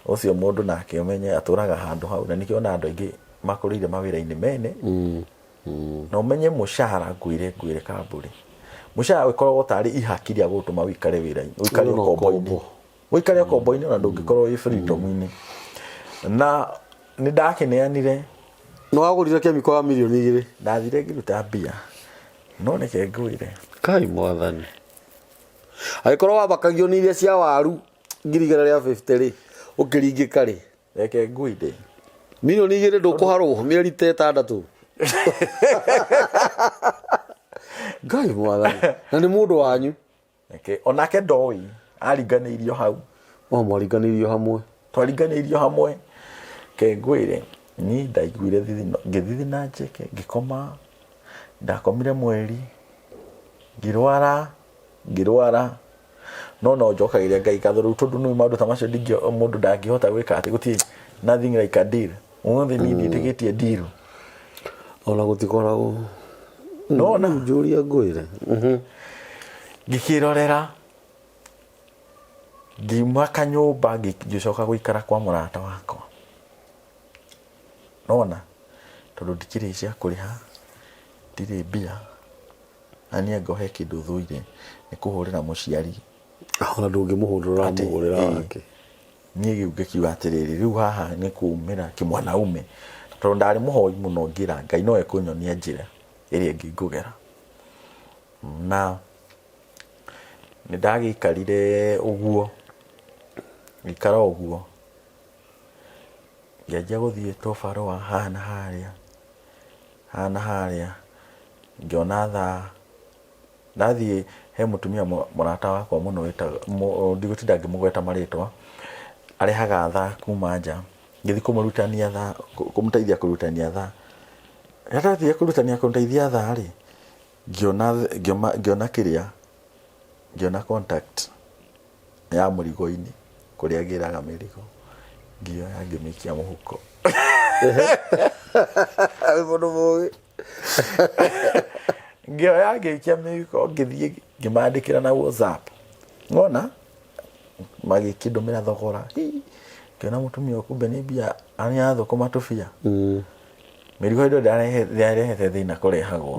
Speaker 2: ũcio." Mũndũ nake ũmenye atũraga handũ hau, na nĩkĩo ona andũ aingĩ makũrĩire mawĩra-inĩ mene. Na ũmenye mũcara, ngwĩre kambũri, mũcara ũkoragwo tarĩ ihaki rĩa gũtũma ũikare wĩra-inĩ, ũikare
Speaker 1: Wĩna
Speaker 2: ũkombo-inĩ.
Speaker 1: ũkombo.
Speaker 2: Ũikare ũkombo-inĩ, ona ndũngĩkorwo wĩ freedom-inĩ. Na nĩ ndakĩneanire.
Speaker 1: Nĩ wagũrire chemical ya mirioni 2?
Speaker 2: Ndathire ngĩruta mbia, no reke ngwĩre.
Speaker 1: Kai mwathani, angĩkorwo wambakagio nĩ iria cia waru ngiri igana rĩa 50 rĩ, ũkĩringĩka rĩ?
Speaker 2: Reke ngwĩre.
Speaker 1: Mirioni 2 ndũkũharwo mĩeri ta 6. Ngai mwathani, na nĩ mũndũ wanyu?
Speaker 2: Reke onake ndoĩ aringanĩirio hau.
Speaker 1: O mwaringanĩirio hamwe?
Speaker 2: Twaringanĩirio hamwe. Ke ngwĩre, niĩ ndaiguire thithino, ngĩthithina njeke, ngĩkoma. Ndakomire mweri, ngĩrwara, ngĩrwara, no no njokagĩria Ngai ngatho rĩu, tondũ nĩ maũndũ ta macio ndingĩ, mũndũ ndangĩhota gwĩka atĩ gũtirĩ nothing like a deal. Ũmũthĩ niĩ ndiĩtĩkĩtie deal.
Speaker 1: Ona gũtikoragwo.
Speaker 2: Nona.
Speaker 1: Njũria ngwĩre.
Speaker 2: Ngĩkĩrorera, ngiuma kanyũmba, ngĩcoka gũikara kwa mũrata wakwa. Nona tondũ ndikĩrĩ cia kũrĩha, ndirĩ mbia, na niĩ angĩkorwo he kĩndũ thũire nĩ kũhũrĩra mũciari.
Speaker 1: Ona ndũngĩmũhũrĩra, ũramũhũrĩra wake.
Speaker 2: Niĩ rĩu ngĩkiuga atĩrĩrĩ, rĩu haha nĩ kumĩra kĩmwanaume, tondũ ndarĩ mũhoi mũno, ngĩra Ngai no ekũnyonia njĩra ĩrĩa ĩngĩ ngũgera. Na nĩ ndagĩikarire ũguo, ngĩikara ũguo, ngĩanjia gũthiĩ tũbarũa haha na harĩa, haha na harĩa, ngĩona thaa. Ndathiĩ he mũtumia mũrata wakwa mũno wĩtagwo, ndigũtinda ngĩmũgweta marĩtwa, arehaga thaa kuma nja. Ngĩthiĩ kũmũrutania thaa, kũmũteithia kũrutania thaa. Rĩrĩa ndathire kũrutania kũmũteithia thaa rĩ, ngĩona ngĩona kĩrĩa, ngĩona contact ya mũrigo-inĩ kũrĩa ngĩraga mĩrigo, ngĩoya ngĩmĩikia mũhuko.
Speaker 1: Wĩ mũndũ mũgĩ.
Speaker 2: Ngĩoya ngĩikia mĩhuko, ngĩthiĩ ngĩmandĩkĩra na WhatsApp. Wona magĩkĩndũmĩra thogora. Hi, ngĩona mũtumia ũyũ kumbe nĩ mbia nĩ athũkũma tũbia. Mĩrigo ĩyo ndĩarehete thĩna kũrehagwo.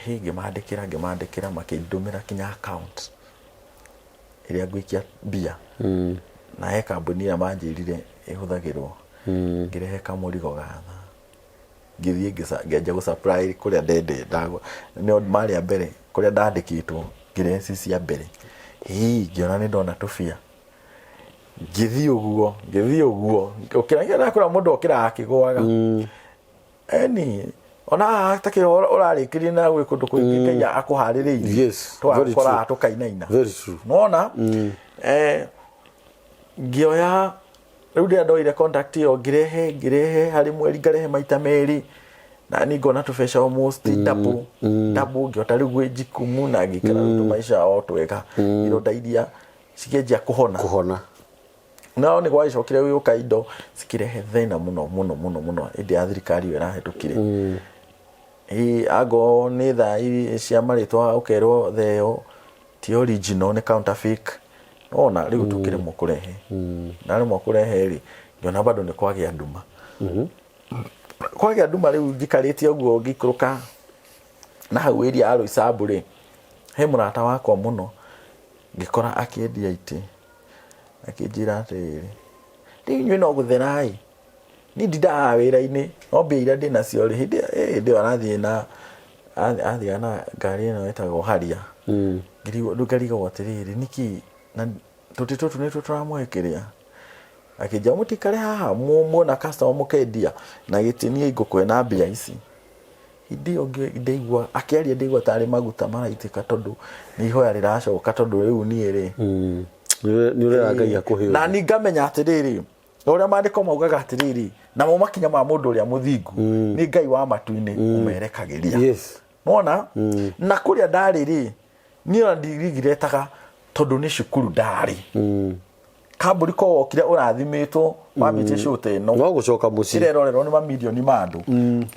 Speaker 2: Hĩ, ngĩmandĩkĩra, ngĩmandĩkĩra, makĩndũmĩra kinya account ĩrĩa ngũikia mbia. Na he kambuni ĩrĩa manjĩrire ĩhũthagĩrwo. Ngĩrehe kamũrigo gatha, ngĩthiĩ ngĩanjia gũ supply kũrĩa ndende nĩo marĩ a mbere kũrĩa ndandĩkĩtwo, ngĩrehe ci cia mbere. Hĩ, ngĩona nĩ ndona tũbia, ngĩthiĩ ũguo, ngĩthiĩ ũguo ũkĩra ndakũra mũndũ okĩraga akĩgũaga. Eni ona haha ta kĩo ũrarĩkĩria na gwĩ kũndũ kũingĩ Ngai akũharĩrĩirie.
Speaker 1: Yes, very
Speaker 2: tũgakoraga
Speaker 1: true.
Speaker 2: tũkainaina.
Speaker 1: Very true.
Speaker 2: Nona ngĩoya rĩu rĩrĩa ndoire contact ĩyo, ngĩrehe, ngĩrehe harĩ mweri ngarehe maita merĩ, na niĩ ngona tũbeca almost double double, ngĩhota rĩu gwĩjikumu na ngĩikara rĩu tũmaica o twega, ironda iria cikĩanjia kũhona.
Speaker 1: Kũhona.
Speaker 2: No nĩ gwagĩcokire gũgĩũka indo cikĩrehe thĩna mũno mũno mũno mũno hĩndĩ ya thirikari ĩyo ĩrahĩtũkire. Ĩ angorwo nĩ thaa cia marĩtwa, ũkerwo thaa ĩyo ti original, nĩ counterfeit. Nĩwona rĩu tũkĩremwo kũrehe, ndaremwo kũrehe rĩ, ngĩona bado nĩ kwagĩa nduma. Kwagĩa nduma rĩu njikarĩte ũguo, ngĩikũrũka na hau area ya Roysambu rĩ, he mũrata wakwa mũno ngĩkora akĩendia itĩ, akĩnjĩra atĩrĩrĩ, "Rĩu inyuĩ no gũthera ĩ, niĩ ndindaga haha wĩra-inĩ, no mbia iria ndĩnacio rĩ," hĩndĩ ĩyo arathiĩ na athiaga na ngari ĩno ĩtagwo Harrier. Ngĩrigwo rĩu ngarigagwo atĩrĩrĩ, nĩkĩ na tũtĩ tũtũ nĩtuo tũramũhe kĩrĩa. Akĩnjĩra, "Mũtikare haha muona customer mũkendia na gĩtĩ, niĩ ngũkũhe na mbia ici." Hĩndĩ ĩyo ndaigua akĩaria, ndaigua tarĩ maguta maraitĩka, tondũ nĩ ihoya rĩracoka, tondũ rĩu niĩ rĩ
Speaker 1: Nĩ ũrera Ngai akũhe.
Speaker 2: Na ni ngamenya atĩrĩrĩ, ũrĩa maandĩko maugaga atĩrĩrĩ, namo makinya ma mũndũ ũrĩa mũthingu nĩ Ngai wa matu-inĩ ũmerekagĩria. Nona na kũrĩa ndarĩ rĩ, niĩ ona ndirigiretaga tondũ nĩ cukuru ndarĩ. Kambũri ko wokire ũrathimĩtwo wambĩtie show ta ĩno
Speaker 1: No gũcoka mũciĩ.
Speaker 2: Ĩrerorerwo nĩ mamirioni ma andũ.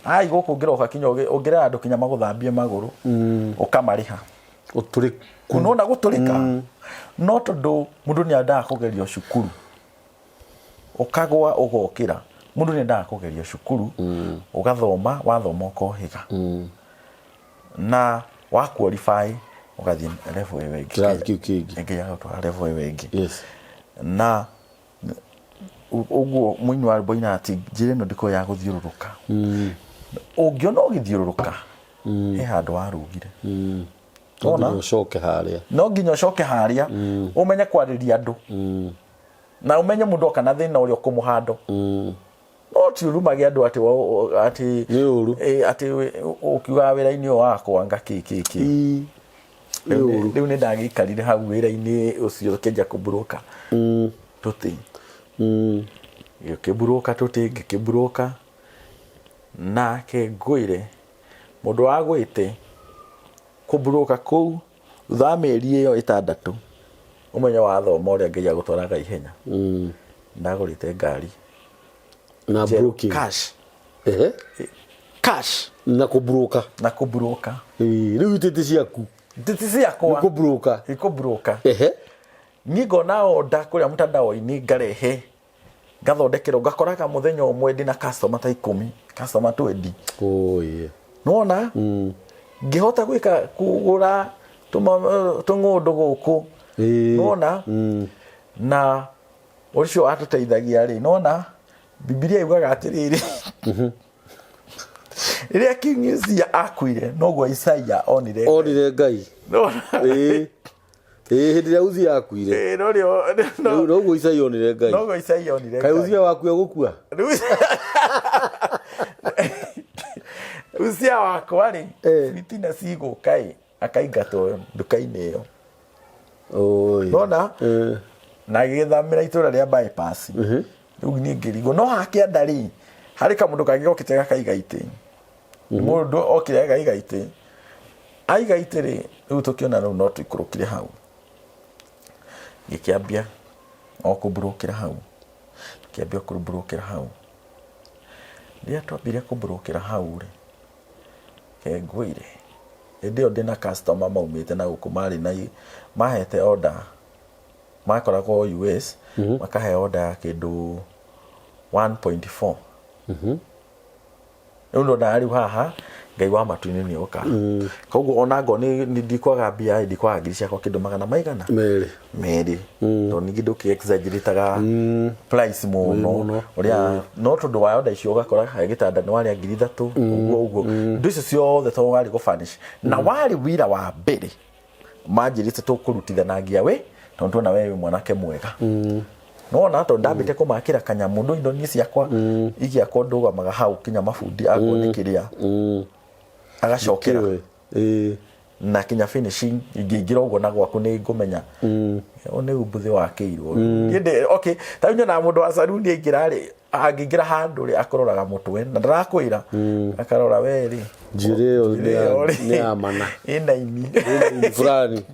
Speaker 2: Ai, gũkũ ũngĩroka kinya ũngĩrera andũ kinya magũthambie magũrũ, ũkamarĩha.
Speaker 1: Ũtũrĩku.
Speaker 2: Nona gũtũrĩka, no tondũ mũndũ nĩ endaga kũgerio cukuru, ũkagwa ũgokĩra. Mũndũ nĩ endaga kũgerio cukuru, ũgathoma, wathoma ũkohĩga na wa qualify ũgathiĩ level ĩyo ĩngĩ.
Speaker 1: Kĩrathi kĩu kĩngĩ.
Speaker 2: Ngai agũtwara level ĩyo ĩngĩ. Na ũguo mũini wa rwĩmbo ainaga atĩ njĩra ĩno ndĩkoragwo ya gũthiũrũrũka. Ũngĩona ũgĩthiũrũrũka, he handũ warũgire.
Speaker 1: No
Speaker 2: Wona?
Speaker 1: nginya ũcoke harĩa.
Speaker 2: No nginya ũcoke harĩa, ũmenye kwarĩria andũ na ũmenye mũndũ oka na thĩna ũrĩa ũkũmũhando. No ti ũrumage andũ atĩ atĩ
Speaker 1: Nĩ ũru.
Speaker 2: Atĩ ũkiugaga wĩra-inĩ ũyũ wakwa nga kĩ kĩ kĩ.
Speaker 1: Nĩ ũru.
Speaker 2: Rĩu nĩ ndagĩikarire hau wĩra-inĩ ũcio, kĩanjia kũmburuka tũtĩ, gĩkĩmburuka tũtĩ, ngĩkĩmburuka nake. Ngwĩre mũndũ wagwĩte kũmburuka kũu thutha wa mĩeri ĩyo 6, ũmenye wathoma ũrĩa Ngai agũtwaraga ihenya. Ndagũrĩte ngari
Speaker 1: na
Speaker 2: njerũ,
Speaker 1: broking.
Speaker 2: Cash. Cash.
Speaker 1: Na kũmburuka.
Speaker 2: Na kũmburuka.
Speaker 1: Ĩĩ, rĩu itĩtĩ ciaku.
Speaker 2: Nditi ciakwa.
Speaker 1: Nĩ kũmburuka.
Speaker 2: Nĩ kũmburuka. Niĩ ngona order kũrĩa mtandao-inĩ, ngarehe, ngathondekerwo, ngakoraga mũthenya ũmwe ndĩna customer ta 10, customer 20.
Speaker 1: Oh, yeah.
Speaker 2: Nĩwona ngĩhota gwĩka kũgũra tũng'ũndũ gũkũ. Nĩwona na ũcio watũteithagia rĩ, nĩwona Bibilia yugaga atĩrĩrĩ, rĩrĩa King Uzia akuire, noguo Isaia onire Ngai.
Speaker 1: Onire Ngai.
Speaker 2: Nĩwona?
Speaker 1: Ĩĩ. Ĩĩ, hĩndĩ ĩrĩa Uzia akuire.
Speaker 2: Ĩĩ,
Speaker 1: Rĩu noguo Isaia onire Ngai.
Speaker 2: Noguo Isaia onire
Speaker 1: Kaĩ
Speaker 2: Ngai.
Speaker 1: Uzia waku egũkua?
Speaker 2: Rĩu Uzia wakwa rĩ, fitina cigũka ĩ, akaingatwo nduka-inĩ ĩyo.
Speaker 1: Oi.
Speaker 2: Nona na agĩgĩthamĩra itũra rĩa Bypass. Rĩu niĩ ngĩrigwo no hakĩanda rĩ, harĩ kamũndũ kangĩ gokĩte gakaiga itĩ. Mũndũ okire agaiga itĩ, aiga itĩ rĩ, rĩu tũkĩona rĩu no tũikũrũkire hau, ngĩkĩambia o kũmburũkĩra hau, ngĩambia kũmburũkĩra hau. Rĩrĩa twambire kũmburũkĩra hau rĩ, ke ngwĩre, hĩndĩ ĩyo ndĩna customer maumĩte na gũkũ, marĩ na mahete order, makoragwo US, makahe order ya kĩndũ 1.4. Rĩu ndonaga rĩu haha Ngai wa matu-inĩ nĩ oka. Koguo ona ngorwo nĩ ndikwaga mbia ĩ, ndikwaga ngiri ciakwa kĩndũ magana maigana
Speaker 1: Merĩ.
Speaker 2: Merĩ, tondũ ningĩ ndũkĩ exaggerate-aga price mũno.
Speaker 1: Mũno.
Speaker 2: Ũrĩa no tondũ wa order icio ũgakora he gĩtanda nĩ warĩa 3000, ũguo ũguo indo icio ciothe tondũ warĩ gũ furnish na warĩ wĩra wa mbere manjĩrĩte tũkũrutithanagia wĩ tondũ tuona we wĩ mwanake mwega. Nona tondũ ndambĩte kũmakĩra kanyamũ ndũ indo niĩ ciakwa igĩakwo ndũgamaga hau kinya mabundi akwo nĩ kĩrĩa agacokera.
Speaker 1: Kĩwe. Ĩĩ.
Speaker 2: Na kinya finishing ingĩingĩra ũguo na gwaku nĩ ngũmenya ũyũ nĩ umbuthĩ wakĩirwo. Niĩ okay, ta rĩu nyonaga mũndũ wa saruni aingĩra rĩ, angĩingĩra handũ rĩ, akũroraga mũtwe na ndarakwĩra, akarora we rĩ,
Speaker 1: Njuĩrĩ ĩyo
Speaker 2: njuĩrĩ ĩyo rĩ,
Speaker 1: nĩ ya mana.
Speaker 2: Ĩna ini.
Speaker 1: Ĩna ini fulani.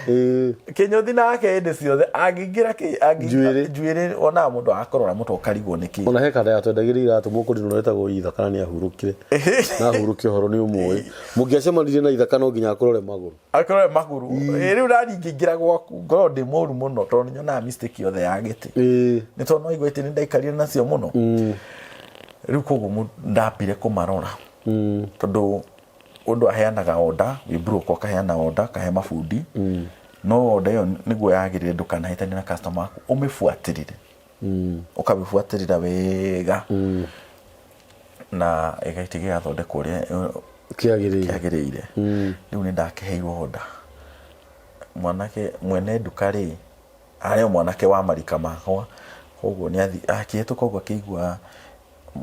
Speaker 1: Ĩĩ.
Speaker 2: Kĩnyũthi nake hĩndĩ ciothe angĩingĩra
Speaker 1: Njuĩrĩ.
Speaker 2: Njuĩrĩ onaga mũndũ akũrora mũtwe ũkarigwo nĩkĩ.
Speaker 1: Ona he kanda yatwendagĩria iratũ mũkũrinũ wetagwo Ithaka na nĩ ahurũkire. Na ahurũke ũhoro nĩ ũmũĩ. Mũngĩacemanirie na Ithaka no nginya akũrore magũrũ.
Speaker 2: Akũrore magũrũ. Ĩ, rĩu nani ingĩingĩra gwaku ngorwo ndĩ mũru mũno tondũ nyonaga mistake yothe ya gĩtĩ. Nĩ tondũ no igua atĩ nĩ ndaikarire nacio mũno. Rĩu koguo ndambire kũmarora tondũ ũndũ aheanaga order wĩ broker, ũkaheana order ũkahe mabundi, no order ĩyo nĩguo yagĩrĩre ndũkanahĩtanie na customer waku, ũmĩbuatĩrĩre, ũkamĩbuatĩrĩra wega na ĩgaitĩ gĩgathondekwo ũrĩa
Speaker 1: Kĩagĩrĩire.
Speaker 2: Kĩagĩrĩire. Rĩu nĩ ndakĩheirwo order, mwanake mwene nduka rĩ arĩ o mwanake wa marika makwa, koguo nĩ akĩhĩtũka ũguo akĩigua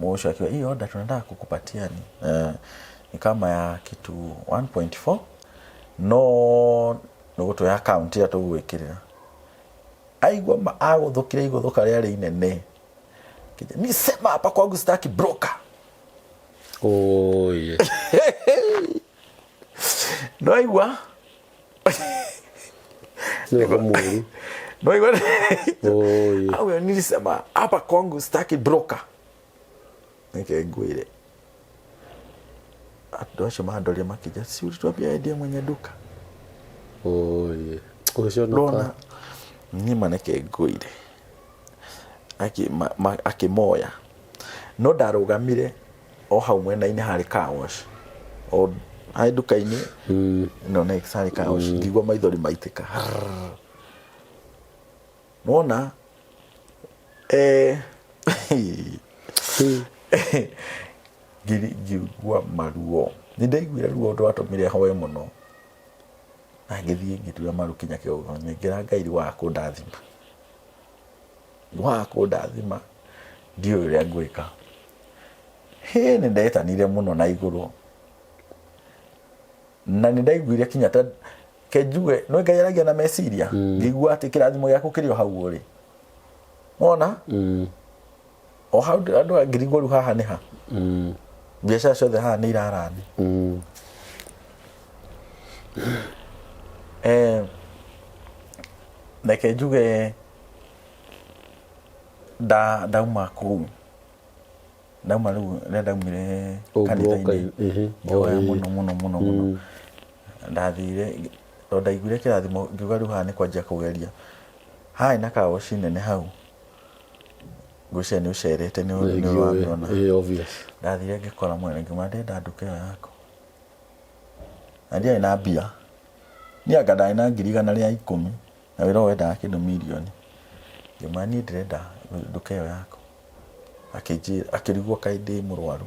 Speaker 2: mũcio akiuga, "Hii order tunataka kukupatia ni kama ya kitu 1.4, no nĩ gũtũhe account ĩrĩa tũgũgwĩkĩrĩra." Aigua agũthũkire igũthũka rĩarĩ inene. Akĩnjĩra, "Nisema hapa kwangu sitaki broker."
Speaker 1: Oye.
Speaker 2: Ndoigua.
Speaker 1: Nĩ ũhoro mũru.
Speaker 2: Ndoigua.
Speaker 1: Oye.
Speaker 2: Au nilisema hapa kwangu sitaki broker. Nike ngwire. Andũ acio mandoria makĩnja, "Si ulituambia wewe ndiye mwenye duka?"
Speaker 1: Oye. Ũgĩconoka.
Speaker 2: Ndona niĩ neke ngwire. Akĩmoya. No ndarũgamire o hau mwena-inĩ harĩ car wash. O harĩ nduka-inĩ ĩno next harĩ car wash, ngĩigua maithori maitĩka. Nĩwona ngĩigua maruo. Nĩ ndaiguire ruo rwatũmire hoe mũno. Na ngĩthiĩ ngĩtura maru kinya kĩgongona ngĩra Ngai rĩu waga kũndathima. Waga kũndathima ndiũĩ ũrĩa ngwĩka. Hĩ, nĩ ndetanire mũno na igũrũ. Na nĩ ndaiguire kinya ta ke njuge no Ngai aragia na meciria. Ngĩigua atĩ kĩrathimo gĩaku kĩrĩ o hau ũrĩ. Wona? O hau andũ ngĩrigwo rĩu haha nĩ ha. Biacara ciothe haha nĩ irarani. Reke njuge ndauma kũu, ndauma rĩu rĩrĩa ndaumire kanitha-inĩ, ngĩhoya mũno mũno mũno mũno. Ndathire tondũ ndaiguire kĩrathimo ngiuga rĩu haha nĩ kwanjia kũgeria. Harĩ na kawoci nene hau, ngwĩciria nĩ ũcerete nĩ ũramĩona. Ndathire ngĩkora mwene ngiuga ndĩrenda nduka ĩyo yaku. Na ndiarĩ na mbia, niĩ anga ndarĩ na 110,000 na wĩra ũyũ wendaga kĩndũ mirioni. Ngĩmwĩra niĩ ndĩrenda nduka ĩyo yaku. Akĩnjĩra, akĩrigwo kaĩ ndĩ mũrwaru.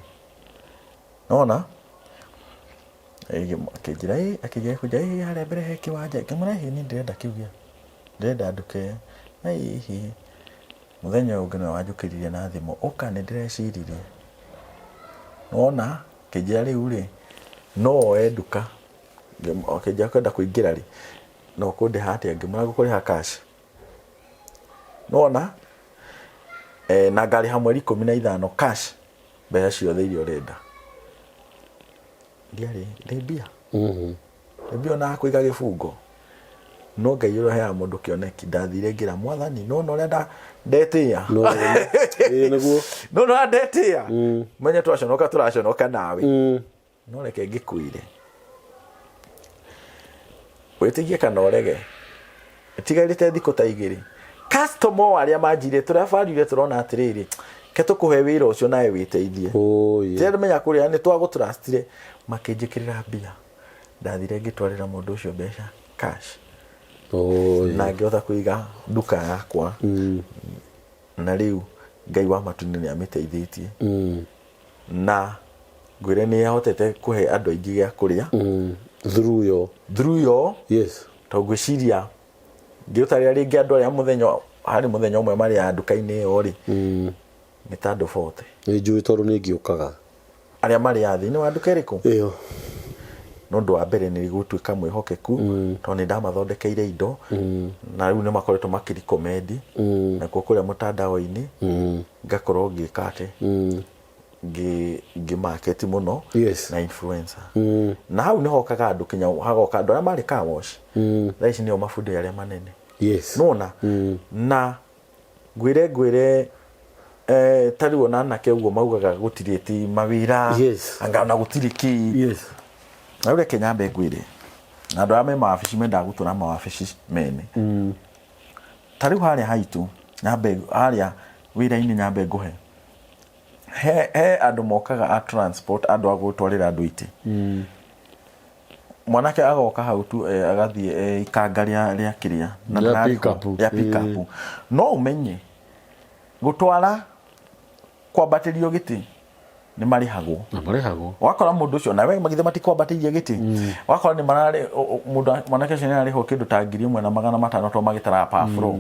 Speaker 2: Nĩwona? Akĩnjĩra ĩ, akĩnjĩra kũnjĩra ĩ harĩa mbere he kĩwanja. Ngĩmwĩra ĩhĩ niĩ ndĩrenda kĩu gĩa, ndĩrenda nduka ĩyo. Ĩhĩ, mũthenya ũyũ ũngĩ nĩwe wanjũkĩririe na thimũ, ũka nĩ ndĩreciririe. Nĩwona? Akĩnjĩra rĩu rĩ, no woe nduka. Akĩnjĩra kwenda kũingĩra rĩ, no ũkũndĩha atĩa? Ngĩmwĩra ngũkũrĩha cash. Nĩwona? Na ngarĩha mweri 15 cash mbeca ciothe iria ũrenda. Ndiarĩ ndĩ mbia. Ndĩ mbia ona kũiga gĩbungo. No Ngai ũrĩa ũheaga mũndũ kĩoneki, ndathire ngĩra mwathani, nĩwona ũrĩa ndetĩa.
Speaker 1: Ĩĩ nĩguo.
Speaker 2: Nĩwona ũrĩa ndetĩa. Menye twaconoka tũraconoka nawe. No reke ngĩkwĩre. Wĩtĩkie kana ũrege. Tigarĩte thikũ ta igĩrĩ. Customer o arĩa manjire tũrabarire tũrona atĩrĩrĩ, Ke tũkũhe wĩra ũcio nawe wĩteithie.
Speaker 1: Oh, yeah.
Speaker 2: Tiga menya kũrĩa nĩ twagũtrustire makĩnjĩkĩrĩra mbia. Ndathire ngĩtwarĩra mũndũ ũcio mbeca cash.
Speaker 1: Oh, yeah.
Speaker 2: Na ngĩhota kũiga nduka yakwa. Na rĩu Ngai wa matu-inĩ nĩ amĩteithĩtie. Na ngwĩre nĩ ahotete kũhe andũ aingĩ gĩa kũrĩa.
Speaker 1: Through yo.
Speaker 2: Through yo.
Speaker 1: Yes.
Speaker 2: Tondũ ngwĩciria ngĩũtarĩra rĩngĩ andũ arĩa mũthenya harĩ mũthenya ũmwe marĩaga nduka-inĩ ĩyo rĩ nĩ ta andũ 40.
Speaker 1: Nĩ njũĩ tondũ nĩ ngĩũkaga.
Speaker 2: Arĩa marĩaga thĩinĩ wa nduka ĩrĩkũ?
Speaker 1: Ĩyo.
Speaker 2: No ũndũ wa mbere nĩ gũtuĩka mwĩhokeku tondũ nĩ ndamathondekeire indo na rĩu nĩ makoretwo makĩrikomendi nakuo kũrĩa mũtandao-inĩ ngakorwo ngĩka atĩ ngĩ market mũno
Speaker 1: Yes.
Speaker 2: na influencer na hau nĩ hokaga andũ kinya hagoka andũ arĩa marĩ car wash thaa ici nĩo mabundi arĩa manene.
Speaker 1: Yes.
Speaker 2: Nona na ngwĩre ngwĩre eh, ta rĩu ona anake ũguo maugaga gũtirĩ ti mawĩra.
Speaker 1: Yes.
Speaker 2: Anga ona gũtirĩ kĩ.
Speaker 1: Yes.
Speaker 2: Na rĩu reke nyambe ngwĩre na andũ arĩa me mawabici mendaga gũtũra mawabici mene ta rĩu harĩa haitũ nyambe harĩa wĩra-inĩ nyambe ngũhe he, he andũ mokaga a transport andũ a gũtwarĩra andũ itĩ mwanake agoka hau tu eh, agathiĩ eh, ikanga rĩa rĩa kĩrĩa na
Speaker 1: Rĩa
Speaker 2: ndararĩhwo,
Speaker 1: pick-up.
Speaker 2: rĩa pick-up. No ũmenye gũtwara kwambatĩrio gĩtĩ nĩ marĩhagwo.
Speaker 1: Na marĩhagwo.
Speaker 2: Wakora mũndũ ũcio nawe magithe matikwambatĩirie gĩtĩ wakora nĩ mararĩ mũndũ mwanake ũcio nĩ ararĩhwo kĩndũ ta 1500 to magĩtaraga per floor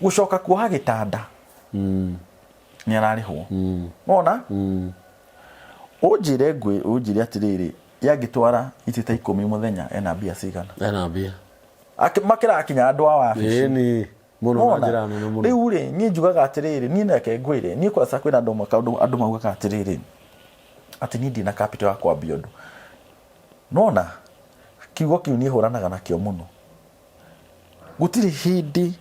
Speaker 2: gũcoka kuoha gĩtanda nĩ ararĩhwo wona ũnjĩre ngwĩ ũnjĩre atĩrĩrĩ yangĩtwara itĩ ta 10 mũthenya ena mbia cigana?
Speaker 1: Ena mbia.
Speaker 2: Makĩrakinya andũ a wabici.
Speaker 1: Ĩni mũno na
Speaker 2: Wona?
Speaker 1: njĩra nene mũno.
Speaker 2: Rĩu rĩ niĩ njugaga atĩrĩrĩ niĩ reke ngwĩre niĩ kwanza kwĩna andũ kaũndũ andũ maugaga atĩrĩrĩ atĩ niĩ ndirĩ na capital ya kwambia ũndũ nona kiugo kĩu niĩ hũranaga nakĩo mũno gũtirĩ hĩndĩ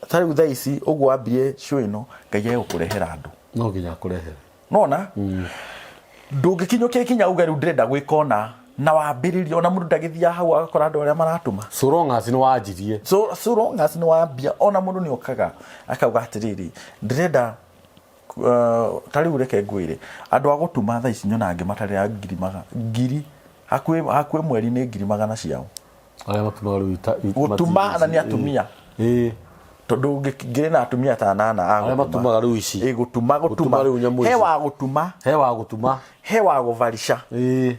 Speaker 2: ta rĩu thaa ici ũguo wambirie show ĩno Ngai egũkũrehera andũ.
Speaker 1: No nginya akũrehere.
Speaker 2: Nona ndũngĩkinyũkia ikinya uge rĩu ndĩrenda gwĩka ũna na wambĩrĩrie ona mũndũ ndagĩthiaga hau agakora andũ arĩa maratũma.
Speaker 1: So long as nĩ wanjirie.
Speaker 2: So long as nĩ wambia ona mũndũ nĩ okaga akauga atĩrĩrĩ ndĩrenda ta rĩu reke ngwĩre andũ a gũtuma thaa ici nyonaga ngĩmatarĩra ngiri hakuhĩ mweri nĩ 100,000 ciao.
Speaker 1: Arĩa matumaga rĩu
Speaker 2: Gũtuma na nĩ atumia.
Speaker 1: Ĩĩ.
Speaker 2: Tondũ ngĩrĩ na atumia ta anana a
Speaker 1: Arĩa
Speaker 2: gũtuma.
Speaker 1: matumaga rĩu ici.
Speaker 2: Ĩĩ, gũtuma,
Speaker 1: Gũtuma
Speaker 2: gũtuma.
Speaker 1: rĩu nyamũ
Speaker 2: He
Speaker 1: ici.
Speaker 2: wa gũtuma.
Speaker 1: He wa gũtuma.
Speaker 2: He wa gũbarica.
Speaker 1: Ĩĩ.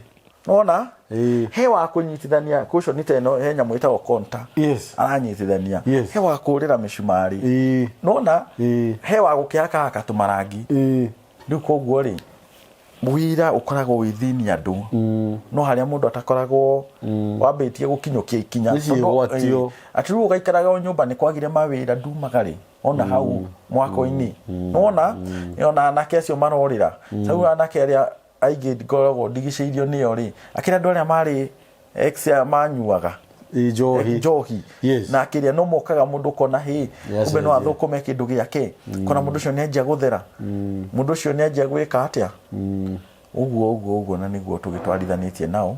Speaker 2: Nona?
Speaker 1: Ĩĩ.
Speaker 2: He wa kũnyitithania cushion ta ĩno he nyamũ ĩtagwo konta.
Speaker 1: Yes.
Speaker 2: Aranyitithania.
Speaker 1: Yes.
Speaker 2: He wa kũrĩra mĩcumarĩ.
Speaker 1: Ĩĩ.
Speaker 2: Nona?
Speaker 1: Ĩĩ.
Speaker 2: He wa gũkĩhaka haka tũmarangi.
Speaker 1: Ĩĩ.
Speaker 2: Rĩu koguo rĩ wĩra ũkoragwo wĩ thĩinĩ andũ no harĩa mũndũ atakoragwo wambĩtie gũkinyũkia ikinya
Speaker 1: Nĩ ciĩgwatio.
Speaker 2: Tondũ, atĩ rĩu ũgaikaraga o nyũmba nĩ kwagire mawĩra ndumaga rĩ ona hau mwako-inĩ nĩwona ona anake acio marorĩra rĩu anake arĩa aingĩ ngoragwo ndigicĩirio nĩo rĩ akĩrĩ andũ arĩa marĩ ex a manyuaga
Speaker 1: Ĩ, njohi.
Speaker 2: Njohi.
Speaker 1: Yes.
Speaker 2: Na kĩrĩa no mokaga mũndũ ũkona hĩ
Speaker 1: Yes,
Speaker 2: kumbe no
Speaker 1: yes,
Speaker 2: athũkũme kĩndũ gĩake kona mũndũ ũcio nĩ anjia gũthera mũndũ ũcio nĩ anjia gwĩka atĩa ũguo ũguo ũguo na nĩguo tũgĩtwarithanĩtie nao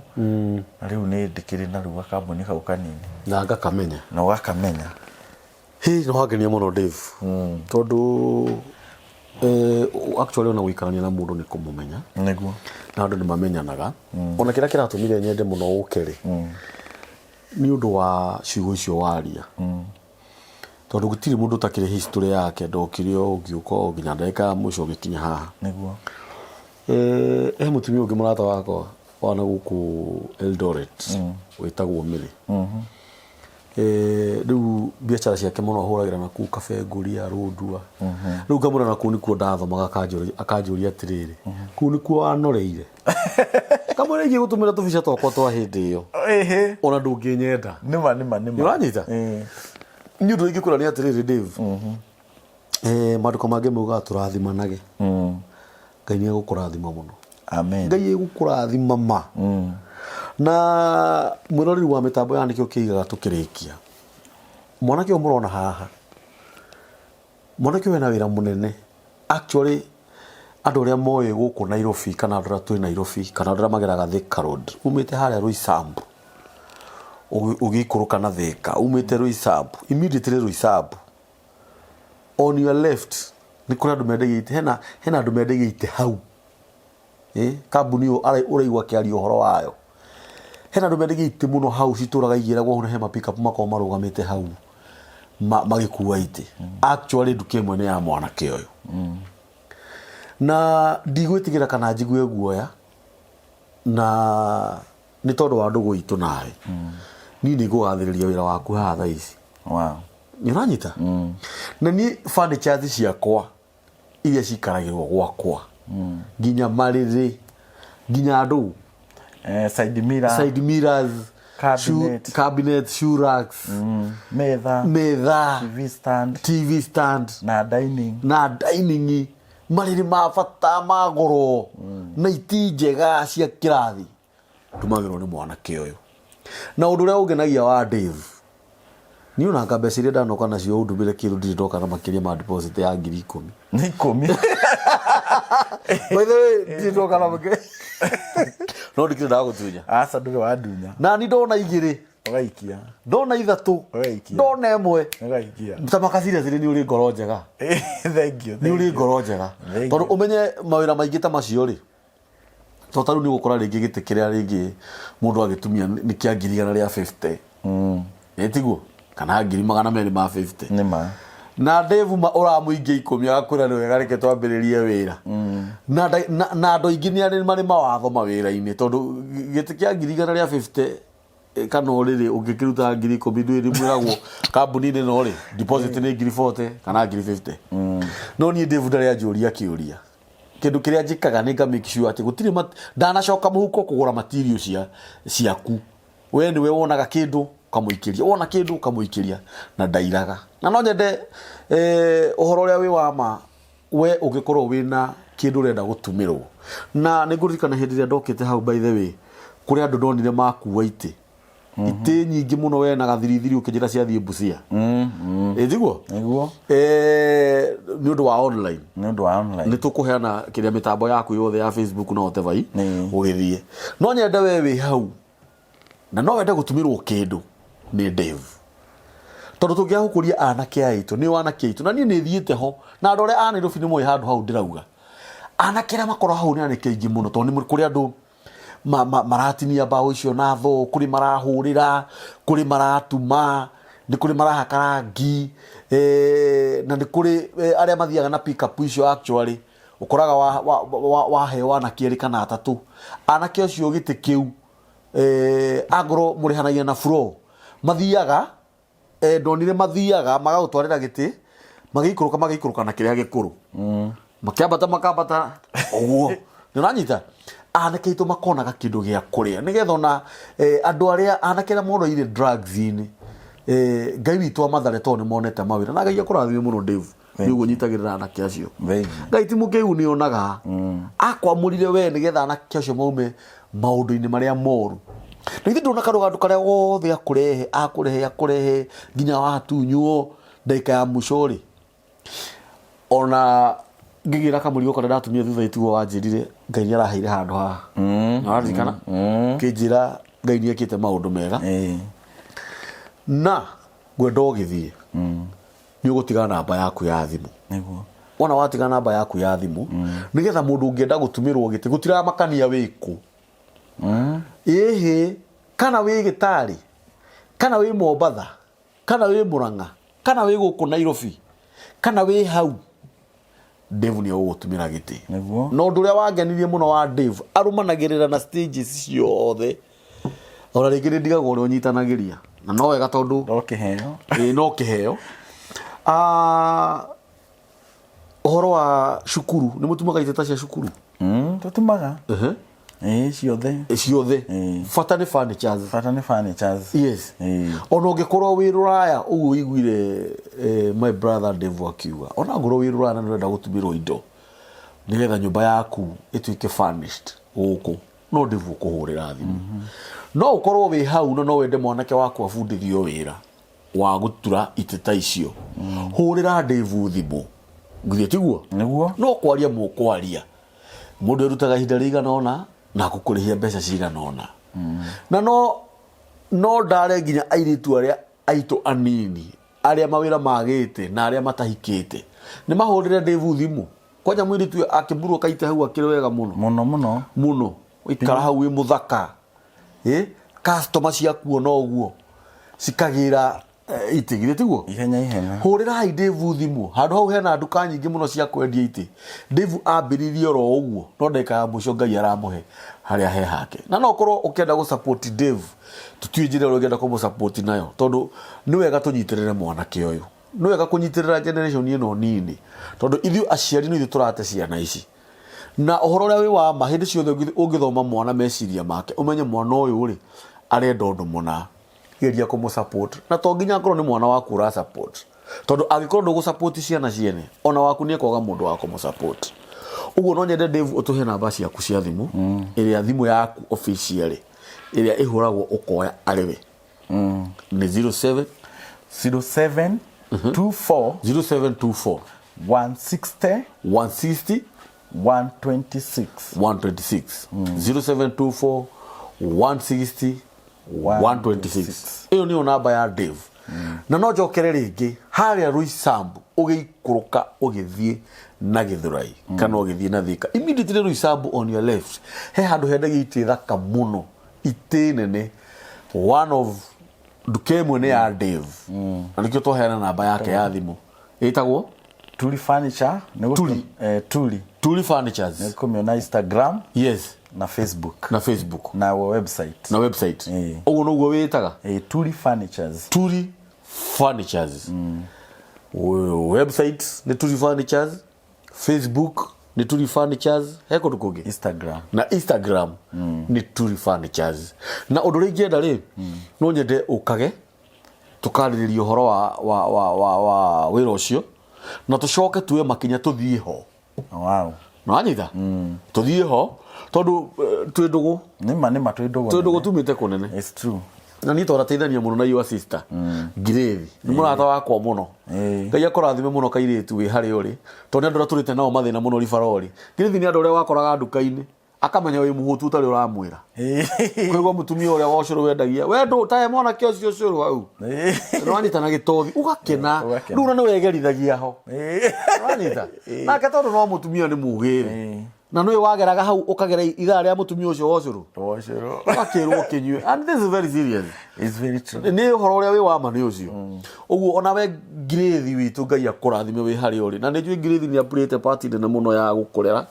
Speaker 2: na rĩu nĩ ndĩkĩrĩ na rĩu gakambuni kau kanini
Speaker 1: Na ngakamenya.
Speaker 2: Na ũgakamenya.
Speaker 1: Hĩ, nĩ wangenia mũno Dave tondũ actually ona gũikarania na mũndũ nĩ kũmũmenya.
Speaker 2: Nĩguo.
Speaker 1: Na andũ nĩ mamenyanaga ona kĩrĩa kĩratũmire nyende mũno ũke rĩ nĩ ũndũ wa ciugo icio waria tondũ gũtirĩ mũndũ ũtakĩrĩ history yake ndokire o ũgĩũka o nginya ndagĩka ya mũico ũgĩkinya haha.
Speaker 2: Nĩguo.
Speaker 1: He mũtumia ũngĩ mũrata wakwa wa na gũkũ Eldoret wĩtagwo Mary. Rĩu biacara ciake mũno ahũragĩra na kũu Kabengũria Rũndua. Rĩu ngamwĩra na kũu nĩkuo ndathomaga akanjũria atĩrĩrĩ kũu nĩkuo wanoreire? Kamwĩra ingĩ gũtũmĩra tũbica twakwa twa hĩndĩ ĩyo ona ndũngĩnyenda.
Speaker 2: Nĩma nĩma nĩma.
Speaker 1: Nĩũranyita? Nĩ ũndũ ingĩkwĩra nĩ atĩrĩrĩ Dave, maandĩko mangĩ maugaga tũrathimanage. Ngai nĩ egũkũrathima mũno.
Speaker 2: Amen.
Speaker 1: Ngai egũkũrathima ma. Na mwĩroreri wa mĩtambo ya nĩkĩo kĩigaga tũkĩrĩkia. Mwanake ũyũ mũrona haha, mwanake ũyũ ena wĩra mũnene. Actually andũ arĩa moĩ gũkũ Nairobi kana andũ arĩa twĩ Nairobi kana andũ arĩa mageraga Thika Road, umĩte harĩa Roysambu ũgĩikũrũka na Thika, umĩte Roysambu, immediately Roysambu, on your left Nĩ kũrĩ andũ mendagia itĩ, hena hena andũ mendagia itĩ hau. Ĩ, kambuni ĩyo ũraigua akĩaria ũhoro wayo. Hena andũ mendagia itĩ mũno hau citũraga igĩragwo hau na he ma pick up makoragwo marũgamĩte hau magĩkua itĩ. Actually nduka ĩmwe nĩ ya mwanake ũyũ. Na ndigwĩtigĩra kana njigue guoya na nĩ tondũ wa ndũgũ itũ nawe. Niĩ nĩ ngũgathĩrĩria wĩra waku haha thaa ici.
Speaker 2: Wow.
Speaker 1: Nĩ ũranyita? Na niĩ furnitures ciakwa iria cikaragĩrwo gwakwa nginya marĩrĩ nginya andũ
Speaker 2: Side mirror,
Speaker 1: side mirrors,
Speaker 2: Cabinet.
Speaker 1: Cabinet, shoe racks,
Speaker 2: metha,
Speaker 1: metha,
Speaker 2: TV stand
Speaker 1: TV stand
Speaker 2: na dining.
Speaker 1: Na dining, marĩrĩ ma bata ma goro na iti njega cia kĩrathi ndumagĩrwo nĩ mwanake ũyũ. Na ũndũ ũrĩa ũngenagia wa Dave, niĩ ona anga mbeca iria ndanoka nacio ũndumĩre kĩndũ ndirĩ ndoka na makĩria ma deposit ya 10,000.
Speaker 2: Nĩ 10.
Speaker 1: By the way, ndirĩ ndoka na makĩria, no ndikĩrĩ ndagũtunya.
Speaker 2: Aca, ndũrĩ wandunya.
Speaker 1: Na ni ndona igĩrĩ,
Speaker 2: Ũgaikia.
Speaker 1: Ndona ithatũ,
Speaker 2: Ũgaikia.
Speaker 1: Ndona ĩmwe.
Speaker 2: Ũgaikia.
Speaker 1: Ta makacira nĩ ũrĩ ngoro njega.
Speaker 2: Thank you.
Speaker 1: Nĩ ũrĩ ngoro njega.
Speaker 2: Thank
Speaker 1: Tondũ
Speaker 2: you.
Speaker 1: ũmenye mawĩra maingĩ ta macio rĩ, to ta rĩu nĩ ũgũkora rĩngĩ gĩtĩ kĩrĩa rĩngĩ mũndũ agĩtumia nĩ kĩa 150,000. Ĩ tiguo? Kana 250,000.
Speaker 2: Nĩ ma.
Speaker 1: Na Dave ma ũramũingĩa 10 agakwĩra nĩ wega, reke twambĩrĩrie wĩra. Na andũ aingĩ nĩ arĩ marĩ mawatho mawĩra-inĩ, tondũ gĩtĩ kĩa 150,000 kana ũrĩrĩ ũngĩkĩruta 10,000 ndwĩ nĩ mwĩragwo kambuni-inĩ no rĩ deposit nĩ 40,000 kana 50,000. No niĩ Dave ndarĩ anjũria kĩũria. Kĩndũ kĩrĩa njĩkaga nĩ nga make sure atĩ gũtirĩ ndanacoka mũhuko kũgũra material cia ciaku. We nĩwe wonaga kĩndũ ũkamũikĩria, wona kĩndũ ũkamũikĩria, na ndairaga. Na no nyende ũhoro ũrĩa wĩ wa ma, we ũngĩkorwo wĩna kĩndũ ũrenda gũtumĩrwo. Na nĩ ngũririkana hĩndĩ ĩrĩa ndokĩte hau, by the way, kũrĩ andũ ndonire makua itĩ, itĩ nyingĩ mũno, we na gathirithiri ũkĩnjĩra ciathiĩ Busia. Ĩ tiguo?
Speaker 2: Nĩguo.
Speaker 1: Nĩ ũndũ wa online.
Speaker 2: Nĩ ũndũ wa online.
Speaker 1: Nĩ tũkũheana kĩrĩa mĩtambo yaku yothe ya Facebook na whatever i
Speaker 2: Nĩ.
Speaker 1: Ũgĩthiĩ. No nyende we wĩ hau na no wende gũtumĩrwo kĩndũ nĩ Dave, tondũ tũngĩaga gũkũria anake aitũ, nĩ anake aitũ, na niĩ nĩ thiĩte ho na andũ arĩa a Nairobi nĩ moĩ handũ hau ndĩrauga. Anake arĩa makoragwo hau nĩ anake aingĩ mũno, tondũ nĩ kũrĩ andũ maratinia mbaũ icio na thoo, kũrĩ marahũrĩra, kũrĩ maratuma, nĩ kũrĩ marahaka rangi, na nĩ kũrĩ arĩa mathiaga na pick up icio. Actually ũkoraga waheo anake erĩ kana atatũ, anake acio gĩtĩ kĩu angorwo mũrĩhanagia na floor, mathiaga ndonire mathiaga magagũtwarĩra gĩtĩ, magĩikũrũka magĩikũrũka na kĩrĩa gĩkũrũ, makĩambata makambata ũguo. Nĩ ũranyita? Anake aitũ makonaga kĩndũ gĩa kũrĩa nĩgetha ona andũ arĩa anake arĩa moroire drugs-inĩ, Ngai witũ amathare, tondũ nĩ monete mawĩra. Na Ngai akũrathime mũno, Dave, nĩ ũguo nyitagĩrĩra anake acio.
Speaker 2: Thank you.
Speaker 1: Ngai ti mũkĩgu, nĩ onaga akwamũrire we nĩgetha anake acio maume maũndũ-inĩ marĩa moru. Na githĩ ndũna karũgando karĩa gothe akũrehe akũrehe akũrehe nginya watunywo ndagĩka ya mũico rĩ, ona ngĩgĩra kamũrigo karĩa ndatumire thutha itiguo wanjĩrire Ngai nĩ araheire handũ haha. Ũraririkana ũkĩnjĩra Ngai nĩ ekĩte maũndũ mega? Na ngwenda ũgĩthiĩ nĩ ũgũtiga namba yaku ya thimũ.
Speaker 2: Nĩguo.
Speaker 1: Wona watiga namba yaku ya thimũ, nĩgetha mũndũ ũngĩenda gũtumĩrwo gĩtĩ, gũtiramakania wĩkũ, ĩhĩ, kana wĩ Gĩtarĩ, kana wĩ Mombatha, kana wĩ Mũrang'a, kana wĩ gũkũ Nairobi, kana wĩ hau, Dave nĩ ũgũgũtumĩra gĩtĩ.
Speaker 2: Nĩguo.
Speaker 1: Na ũndũ ũrĩa wangenirie mũno wa Dave, arũmanagĩrĩra na stages ciothe. Ona rĩngĩ nĩ ndigagwo ũrĩa ũnyitanagĩria na no wega, tondũ
Speaker 2: No kĩheo.
Speaker 1: Ĩĩ, no kĩheo. Ah, ũhoro wa cukuru, nĩ mũtumaga iteta cia cukuru?
Speaker 2: Tũtumaga. Ĩĩ, ciothe.
Speaker 1: Ciothe.
Speaker 2: Ĩĩ.
Speaker 1: Bata nĩ furnitures.
Speaker 2: Bata nĩ furnitures.
Speaker 1: Yes. Ona ũngĩkorwo wĩ rũraya ũguo ũiguire my brother Dave akiuga, ona ngorwo wĩ rũraya na nĩ ũrenda gũtumĩrwo indo nĩgetha nyũmba yaku ĩtuĩke furnished gũkũ, no Dave ũkũhũrĩra thimũ. No ũkorwo wĩ hau na no wende mwanake waku abundithio wĩra wa gũtura itĩ ta icio, hũrĩra Dave thimũ. Githĩ tiguo?
Speaker 2: Nĩguo.
Speaker 1: No kwaria mũkwaria, mũndũ erutaga ihinda rĩigana ũna na akũkũrĩhia mbeca cigana ũna. Na no ndare nginya airĩtu arĩa aitũ anini arĩa mawĩra magĩte na arĩa matahikĩte. Nĩ mahũrĩre Dave thimũ. Kwanja mũirĩtu akĩmburwo kaite hau akĩrĩ wega mũno.
Speaker 2: Mũno mũno.
Speaker 1: Mũno. Ikara hau wĩ mũthaka. Ĩ? Customer ciakuona ũguo cikagĩra eh, itĩ githĩ tiguo?
Speaker 2: Ihenya ihenya.
Speaker 1: Hũrĩrai Dave thimũ. Handũ hau hena nduka nyingĩ mũno cia kwendia itĩ. Dave ambĩrĩirie oro ũguo no ndagĩka ya mũico Ngai aramũhe harĩa he hake. Na no ũkorwo ũkĩenda gũ support Dave, tũtiũĩ njĩra ĩrĩa ũngĩenda kũmũ support nayo tondũ nĩ wega tũnyitĩrĩre mwanake ũyũ. Nĩ wega kũnyitĩrĩra generation ĩno nini tondũ ithuĩ aciari nĩ ithuĩ tũrate ciana ici. Na ũhoro ũrĩa wĩ wa ma hĩndĩ ciothe ũngĩthoma mwana meciria make ũmenye mwana ũyũ rĩ arenda ũndũ mũna geria kũmũ support na to nginya akorwo nĩ mwana waku ũra support tondũ angĩkorwo ndũgũ support ciana ciene ona waku nĩ ekwaga mũndũ wa kũmũ support. Ũguo no nyende Dave ũtũhe namba ciaku cia thimũ ĩrĩa thimũ yaku officially ĩrĩa ĩhũragwo ũkoya arĩ we nĩ 07
Speaker 2: 07 24
Speaker 1: 0724
Speaker 2: 160
Speaker 1: 160
Speaker 2: 126.
Speaker 1: 126 0724 160 126 ĩyo nĩyo namba ya Dave na no njokere rĩngĩ harĩa Roysambu ũgĩikũrũka ũgĩthiĩ na Gĩthũrai kana ũgĩthiĩ na Thika immediately Roysambu on your left he handũ hendagio itĩ thaka mũno itĩ nene one of nduka ĩmwe nĩ ya Dave na nĩkĩo twaheana namba yake ya thimũ ĩtagwo
Speaker 2: Tuli Furniture nĩ
Speaker 1: Tuli.
Speaker 2: Tuli
Speaker 1: Tuli Furnitures
Speaker 2: nĩ kũmĩona Instagram
Speaker 1: yes
Speaker 2: na Facebook
Speaker 1: na Facebook
Speaker 2: na website
Speaker 1: na website
Speaker 2: Ĩĩ.
Speaker 1: ũguo noguo wĩtaga
Speaker 2: Tuli Furnitures
Speaker 1: Tuli Furnitures website nĩ Tuli Furnitures Facebook nĩ Tuli Furnitures he kũndũ kũngĩ
Speaker 2: Instagram
Speaker 1: na Instagram nĩ Tuli Furnitures na ũndũ ũrĩa ingĩenda rĩ no nyende ũkage tũkarĩrĩria ũhoro wa wĩra ũcio na tũcoke tuoe makinya tũthiĩ ho
Speaker 2: Wow.
Speaker 1: Nĩwanyita tũthiĩ ho tondũ twĩ ndũgũ
Speaker 2: Nĩma nĩma twĩ ndũgũ
Speaker 1: twĩ ndũgũ tumĩte kũnene
Speaker 2: It's true.
Speaker 1: Na niĩ twanateithania mũno na your sister Ngirĩthi nĩ mũrata wakwa mũno Ngai akũrathime mũno kairĩtu wĩ harĩa ũrĩ tondũ nĩ andũ arĩa tũrĩte nao mathĩna mũno ribarori Ngirĩthi nĩ andũ arĩa wakoraga nduka-inĩ akamenya wĩ mũhũtu ũtarĩ ũramwĩra kwĩgwo mũtumia ũrĩa wa ũcũrũ wendagia we ndũ tahe mwanake ũcio ũcũrũ hau nĩwanyita na gĩtothi ũgakena
Speaker 2: Ũgakena.
Speaker 1: rĩu na nĩwegerithagia ho nĩwanyita nake tondũ no mũtumia nĩ mũgĩrĩ na nĩwe wageraga hau ũkagera ithaa rĩa mũtumia ũcio wa ũcũrũ
Speaker 2: Ũcũrũ.
Speaker 1: ũgakĩrwo ũkĩnyue and this is very serious
Speaker 2: It's very true.
Speaker 1: Nĩ ũhoro ũrĩa wĩ wa ma nĩ ũcio ũguo onawe ngirĩthi witũ Ngai akũrathime wĩ harĩa ũrĩ na nĩ njũĩ ngirĩthi nĩ apurĩte part nene mũno ya gũkũrera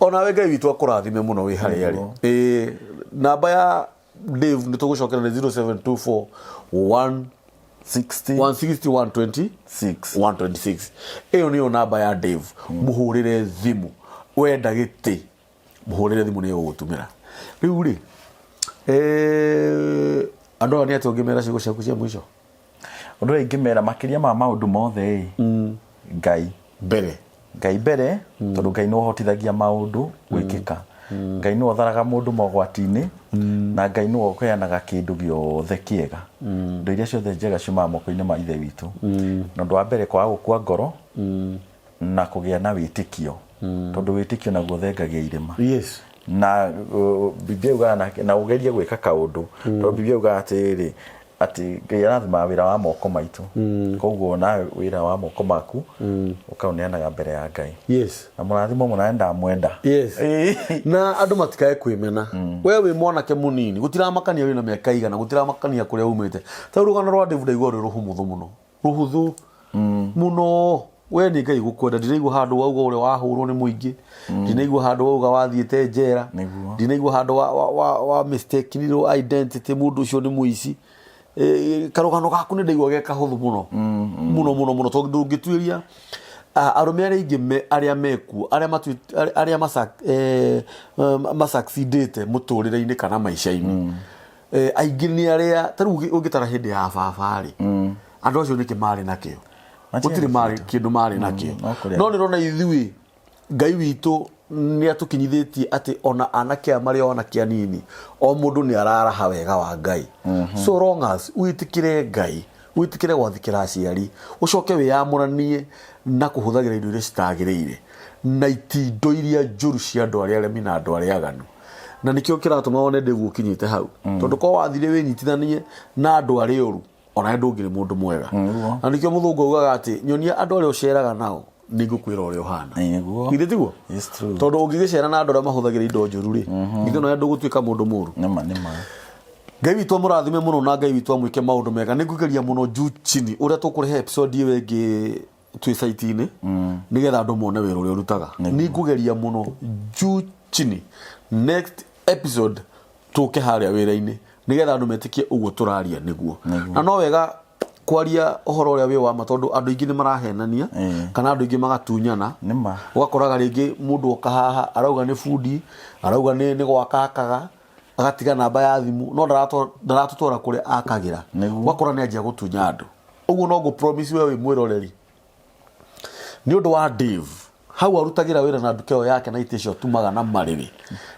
Speaker 1: onawe Ngai witũ akũrathime mũno wĩ harĩa arĩ. Ĩĩ namba ya Dave nĩ tũgũcokera nĩ 0724 1
Speaker 2: 60
Speaker 1: 160 120
Speaker 2: 6
Speaker 1: 126 ĩyo nĩyo namba ya Dave mũhũrĩre thimũ wenda gĩtĩ mũhũrĩre thimũ nĩ ũgũtũmĩra rĩu rĩ andũ aya nĩ atĩa ũngĩmera ciugo ciaku cia mũico
Speaker 2: Ũndũ ũrĩa ingĩmera makĩria ma maũndũ mothe ĩ Ngai
Speaker 1: mbere
Speaker 2: Ngai mbere tondũ Ngai nĩwe ũhotithagia maũndũ gwĩkĩka Ngai nĩwe ũtharaga mũndũ mogwati-inĩ na Ngai nĩwe ũheanaga kĩndũ gĩothe kĩega indo iria ciothe njega ciumaga moko-inĩ ma ithe witũ na ũndũ wa mbere kwaga gũkua ngoro na kũgĩa na wĩtĩkio tondũ wĩtĩkio naguo thengagia irĩma
Speaker 1: Yes.
Speaker 2: Na Biblia yugaga na ũgerie gwĩka kaũndũ tondũ Biblia yugaga atĩrĩrĩ atĩ Ngai arathimaga wĩra wa moko maitũ koguo nawe wĩra wa moko maku ũkaũneanaga mbere ya Ngai
Speaker 1: Yes.
Speaker 2: Na mũrathimo mũno na ndamwenda
Speaker 1: Yes.
Speaker 2: Ĩĩ.
Speaker 1: Na andũ matikae kwĩmena we wĩ mwanake mũnini gũtiramakania wĩna mĩaka igana gũtiramakania kũrĩa umĩte ta rũgano rwa David ndaigua rwĩ rũhũmũthũ mũno rũhũthũ mũno we nĩ Ngai gũkwenda ndinaigua handũ wauga ũrĩa wahũrwo nĩ mũingĩ ndinaigua handũ wauga wathiĩte njera
Speaker 2: Nĩguo.
Speaker 1: ndinaigua handũ wa mistakenirwo identity mũndũ ũcio nĩ mũici karũgano gaku nĩ ndaigua ge kahũthũ mũno mũno mũno mũno tondũ ndũngĩtuĩria arũme arĩa aingĩ arĩa mekuo arĩa arĩa masucceedĩte mũtũrĩre-inĩ kana maica-inĩ aingĩ nĩ arĩa ta rĩu ũngĩtara hĩndĩ ya baba rĩ andũ acio nĩkĩ marĩ nakĩo
Speaker 2: Matiarĩ
Speaker 1: gũtirĩ marĩ kĩndũ marĩ nakĩo
Speaker 2: no kũrĩa.
Speaker 1: No nĩrona ithuĩ Ngai witũ nĩ atũkinyithĩtie atĩ ona anake aya marĩ o anake anini o mũndũ nĩ araraha wega wa Ngai so long as wĩtĩkĩre Ngai wĩtĩkĩre gwathĩkĩra aciari ũcoke wĩyamũranie na kũhũthagĩra indo iria citagĩrĩire na itindo iria njũru cia andũ arĩa aremi na andũ arĩa aganu na nĩkĩo kĩratũma wone ndĩgu ũkinyĩte hau tondũ korwo wathire wĩnyitithanie na andũ arĩa oru onawe ndũngĩrĩ mũndũ mwega
Speaker 2: Nĩguo.
Speaker 1: Na nĩkĩo mũthũngũ augaga atĩ nyonia andũ arĩa ũceraga nao Nĩ ngũkwĩra ũrĩa ũhana.
Speaker 2: Nĩguo.
Speaker 1: Githĩ tiguo?
Speaker 2: It's true.
Speaker 1: Tondũ ũngĩgĩcera na andũ arĩa mahũthagĩra indo njũru rĩ, githĩ no ndũgũtuĩka mũndũ mũru?
Speaker 2: Nĩma nĩma.
Speaker 1: Ngai witũ amũrathime mũno na Ngai witũ amwĩke maũndũ mega. Nĩ ngũgeria mũno juu chini ũrĩa tũkũrehe episode ĩyo ĩngĩ twĩ site-inĩ, nĩgetha andũ mone wĩra ũrĩa ũrutaga. Nĩ ngũgeria mũno juu chini next episode tũke harĩa wĩra-inĩ, nĩgetha andũ metĩkie ũguo tũraria nĩguo. Na no wega kwaria ũhoro ũrĩa wĩ wa ma, tondũ andũ aingĩ nĩ marahenania kana andũ aingĩ magatunyana.
Speaker 2: Nĩma.
Speaker 1: Ũgakoraga rĩngĩ mũndũ oka haha arauga nĩ bundi, arauga nĩ gwaka akaga, agatiga namba ya thimũ, no ndaratũtwara kũrĩa akagĩra. Ũgakora nĩ anjia gũtunya andũ. Ũguo no ngũ promise we wĩ mwĩroreri, nĩ ũndũ wa Dave hau arutagĩra wĩra na nduka ĩyo yake na itĩ icio atumaga na marĩrĩ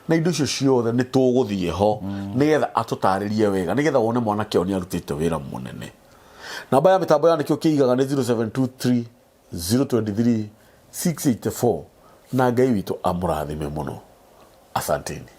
Speaker 1: na indo icio ciothe, nĩ tũgũthiĩ ho nĩgetha atũtarĩrie wega, nĩgetha wone mwanake ũyũ nĩ arutĩte wĩra mũnene. Namba ya mĩtambo ya Nĩkĩo Kĩigaga nĩ 0723 023 684, na Ngai witũ amũrathime mũno. Asanteni.